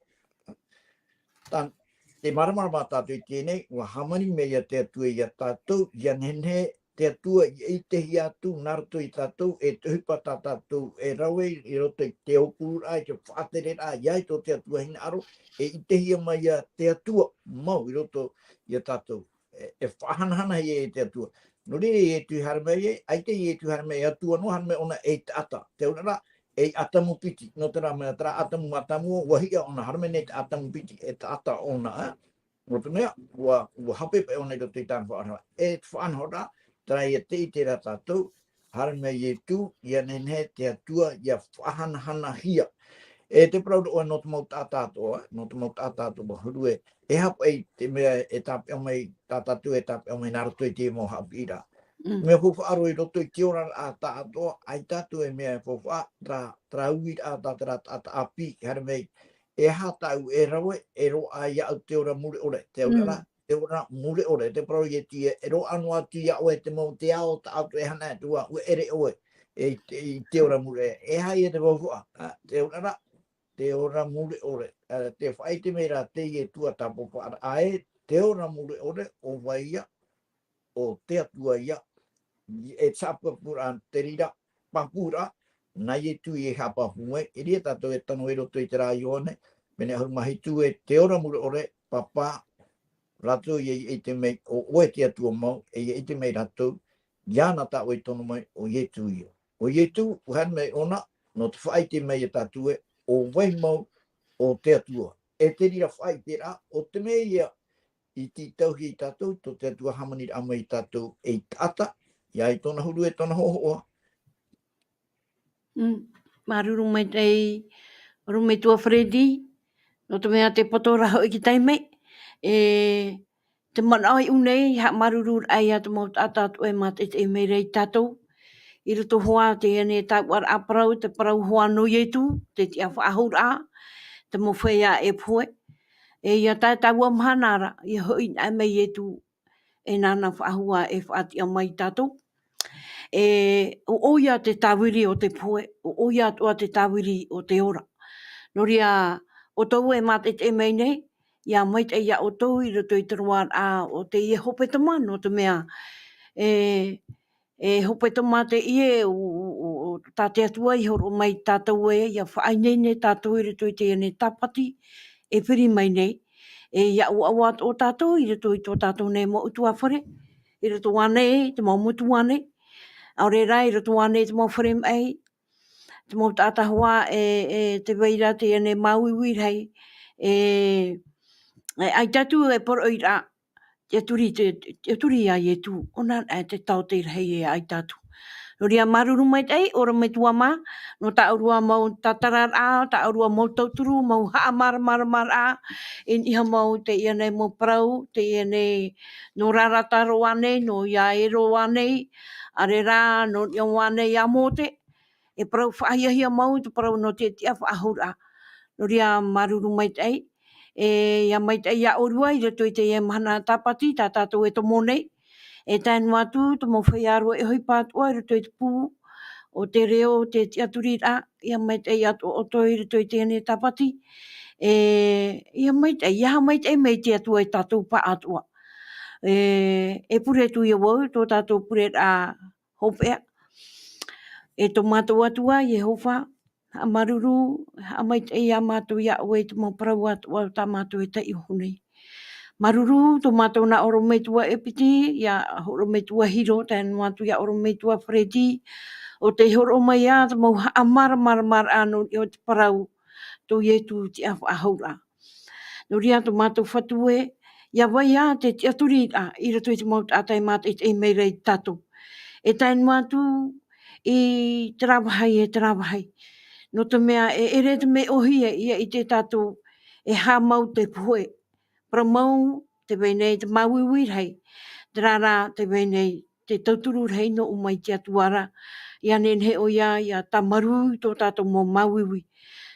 Tā, tē māramarama tātou i teie nei, ʻua hāmani mai ia te Atua ia tātou, ʻia nehenehe te Atua i ʻitehia atu nā roto ia tātou, e te ʻohipa tā tātou e rave i roto i te ʻōpururaʻa, i te faʻatereraʻa, ʻia ʻite tō te Atua hinaʻaro, e ʻitehia mai ia te Atua mau i roto ia tātou. E, e faʻahanahanahia e te Atua. Nō reira Ietu i haere mai ai, ʻaita Ietu i haere mai ei Atua noa, haere mai ʻōna ei taʻata. Te auraʻa, ei ʻĀtamu piti, nō terā mea, terā ʻĀtamu mātāmua, ʻua hiʻo ʻōna, haere mai nei te ʻĀtamu piti, e taʻata ʻōna, ā. Nō te mea, ʻua, ʻua hape paʻi ʻōna i roto i tāna faʻanahoraʻa. E te faʻanahoraʻa, terā ia tē ʻite ra tātou, haere mai Ietu, ʻia nehenehe te Atua, ʻia faʻahanahanahia. E te parau roa nō te mau taʻata atoʻa, nō te mau taʻata atoʻa huru ē, e aha paʻi te mea e tāpeʻa mai, tā tātou e tāpeʻa mai nā roto i te mau haʻapiʻiraʻa. Mm. Mea faufaʻa roa i roto i te oraraʻa tāʻatoʻa, ʻaita atu e mea e faufaʻa, terā, terā uiraʻa tā terā taʻata ʻāpī, haere mai, e aha tāʻu e rave, e roaʻa iāʻu te ora mure ʻore, te auraʻa, Mm. te ora mure ʻore, te parau a Ietu ē, e roaʻa noa atu iā ʻoe te mau, te ao, tā ʻoutou e hana atu ā, ʻua ʻere ʻoe, e, i te, i te ora mure, e aha ia te faufaʻa, ā, te auraʻa, te ora mure ʻore, ā, tē faʻaʻite mai ra te Ietu ā tā faufaʻa ra, ā, e, te ora mure ʻore, ʻo vai ïa, ʻo te Atua ïa, e te haʻapāpūraʻa, te reira, pāpūraʻa, nā Ietu e haʻapāpū mai, e reira tātou e tano i roto i terā Ioane, pene ʻahuru mā hitu ē, te ora mure ʻore, Pāpā, rātou ia ʻite mai, ʻo ʻoe te Atua mau, e ia ʻite mai rātou, iāna tā ʻoe i tono mai, ʻo Ietu ïa. ʻO Ietu, ʻua haere mai ʻōna, nō te faʻaʻite mai ia tātou ē, ʻo vai mau, ʻo te Atua. E te reira faʻaʻiteraʻa, ʻo te mea ïa, i tītauhia ia tātou, tō te Atua hāmaniraʻa mai ia tātou ei taʻata, ʻia ʻai tōna huru e tōna hōhoʻa. Mm, māuruuru maitaʻi, ʻorometua Freddy, nō te mea tē poto ra hoʻi te taime, e, te manaʻo iʻu nei, haʻamāuruuru ai ia te mau taʻata atoʻa e mātaʻitaʻi mai ra ia tātou, i roto hoʻi teie nei taʻatoʻaraʻa parau, te parau hoʻi nō Ietu, te tiʻafaʻahouraʻa, te mau feiā e pohe. E ʻia tae taua mahana ra, ʻia hoʻi anaʻe mai Ietu, e nāna faʻahou e faʻatiʻa mai ia tātou. E, ʻo, ʻoia te tāviri o te pohe, ʻo, ʻoia atoʻa te tāviri o te ora. Nō reira, ʻoutou e mātaʻitaʻi mai nei, ʻia maitaʻi ia ʻoutou i roto i te roaraʻa o teie hepetoma, nō te mea, e, e hepetoma teie ʻo, ʻo, ʻo, ʻo tā te Atua i hōroʻa mai ia tātou ē, ʻia faʻaineine tātou i roto i teie nei tāpati, e piri mai nei, e ʻia ʻoaʻoa atoʻa tātou i roto i tō tātou nei mau ʻutuāfare, i roto ānei, te mau motu ānei, ʻaore rā, i roto ānei te mau fare maʻi, te mau taʻata hoʻi, e, e tē vai ra teie nei māuiui rahi, e, e, ʻaita atu e poroʻi ra, te tiʻaturi, te, te tiʻaturi a Ietu, ʻōna, e, te taote rahi e ʻaita atu. Nō reira māuruuru maitaʻi, ʻorometua mā, nō tā ʻōrua mau tātararaʻa, tā ʻōrua mau tauturu, mau haʻamāramaramaraʻa, e niʻa mau teie nei mau parau, teie nei nō Rarata roa nei, nō Iaero roa nei, ʻaore rā, nō niʻa ā nei iā Mōte, e parau faʻahiahia mau, te parau nō te tiʻafaʻahouraʻa. Nō reira māuruuru maitaʻi, e, ʻia maitaʻi ia ʻōrua i roto i teie mahana tāpati, tā tātou e tomo nei. E tae noa atu, te mau feiā roa e ʻohipa atoʻa i roto i te pū, o te reo, te tiʻaturiraʻa, ʻia maitaʻi atoʻa ʻoutou i roto i teie nei tāpati. E, ʻia maitaʻi, ʻia haʻamaitaʻi mai te Atua ia tātou pāʻatoʻa. E, e pure atu ïa vau, tō tātou pureraʻa hopeʻa. E tō mātou Atua, Iehova, haʻamāuruuru, haʻamaitaʻi ia mātou iā ʻoe i te mau parau atoʻa tā mātou e taiʻo nei. Māuruuru, tō mātou nā ʻorometua ʻEpiti, ia ʻorometua Hiro, tae noa atu ia ʻorometua Freddy, ʻo tei hōroʻa mai ā te mau haʻamāramaramaraʻa nō niʻa i te parau, tō Ietu tiʻafaʻahouraʻa. Nō reira tō mātou Fatu ē, ʻia vai ā te tiʻaturiraʻa i roto i te mau taʻata e mātaʻitaʻi mai ra ia tātou. E tae noa atu i terā vāhi, e terā vāhi. Nō te mea e ʻere te mea ʻōhie ʻia ʻite tātou e haʻamau te pohe. Parau mau, tē vai nei te māuiui rahi. Terā rā, tē vai nei te tauturu rahi nō ʻō mai te Atua ra, ʻia nehenehe ʻoia ʻia tāmarū i tō tātou mau māuiui.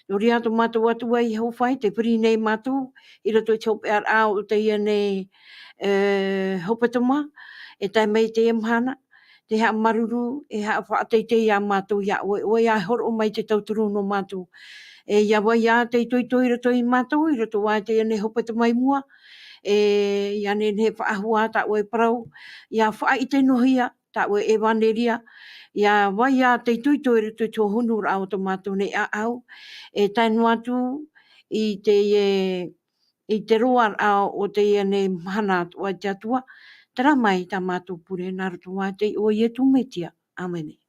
Nō reira tō mātou Atua Iehova ē, tē piri nei mātou, i roto i te hopeʻaraʻa o teie nei, e, hepetoma, e tae mai i teie mahana, tē haʻamāuruuru, e haʻafaʻateitei ia mātou iā ʻoe, ʻoia e hōroʻa mai te tauturu nō mātou. E ʻia vai ā te itoito i roto ia mātou, i roto ā i teie nei hepetoma i mua, e, ʻia nehenehe faʻahou ā tā ʻoe parau, ʻia faʻaʻite noa hia, tā ʻoe ʻevaneria, ʻia vai ā te itoito i roto i te hōhonuraʻa o tō mātou nei ʻāʻau, e tae noa atu i te, e, i te roaraʻa o teie nei mahana atoʻa te Atua, terā mai tā mātou pure nā roto ā i te iʻoa o Ietu Metia. ʻĀmene.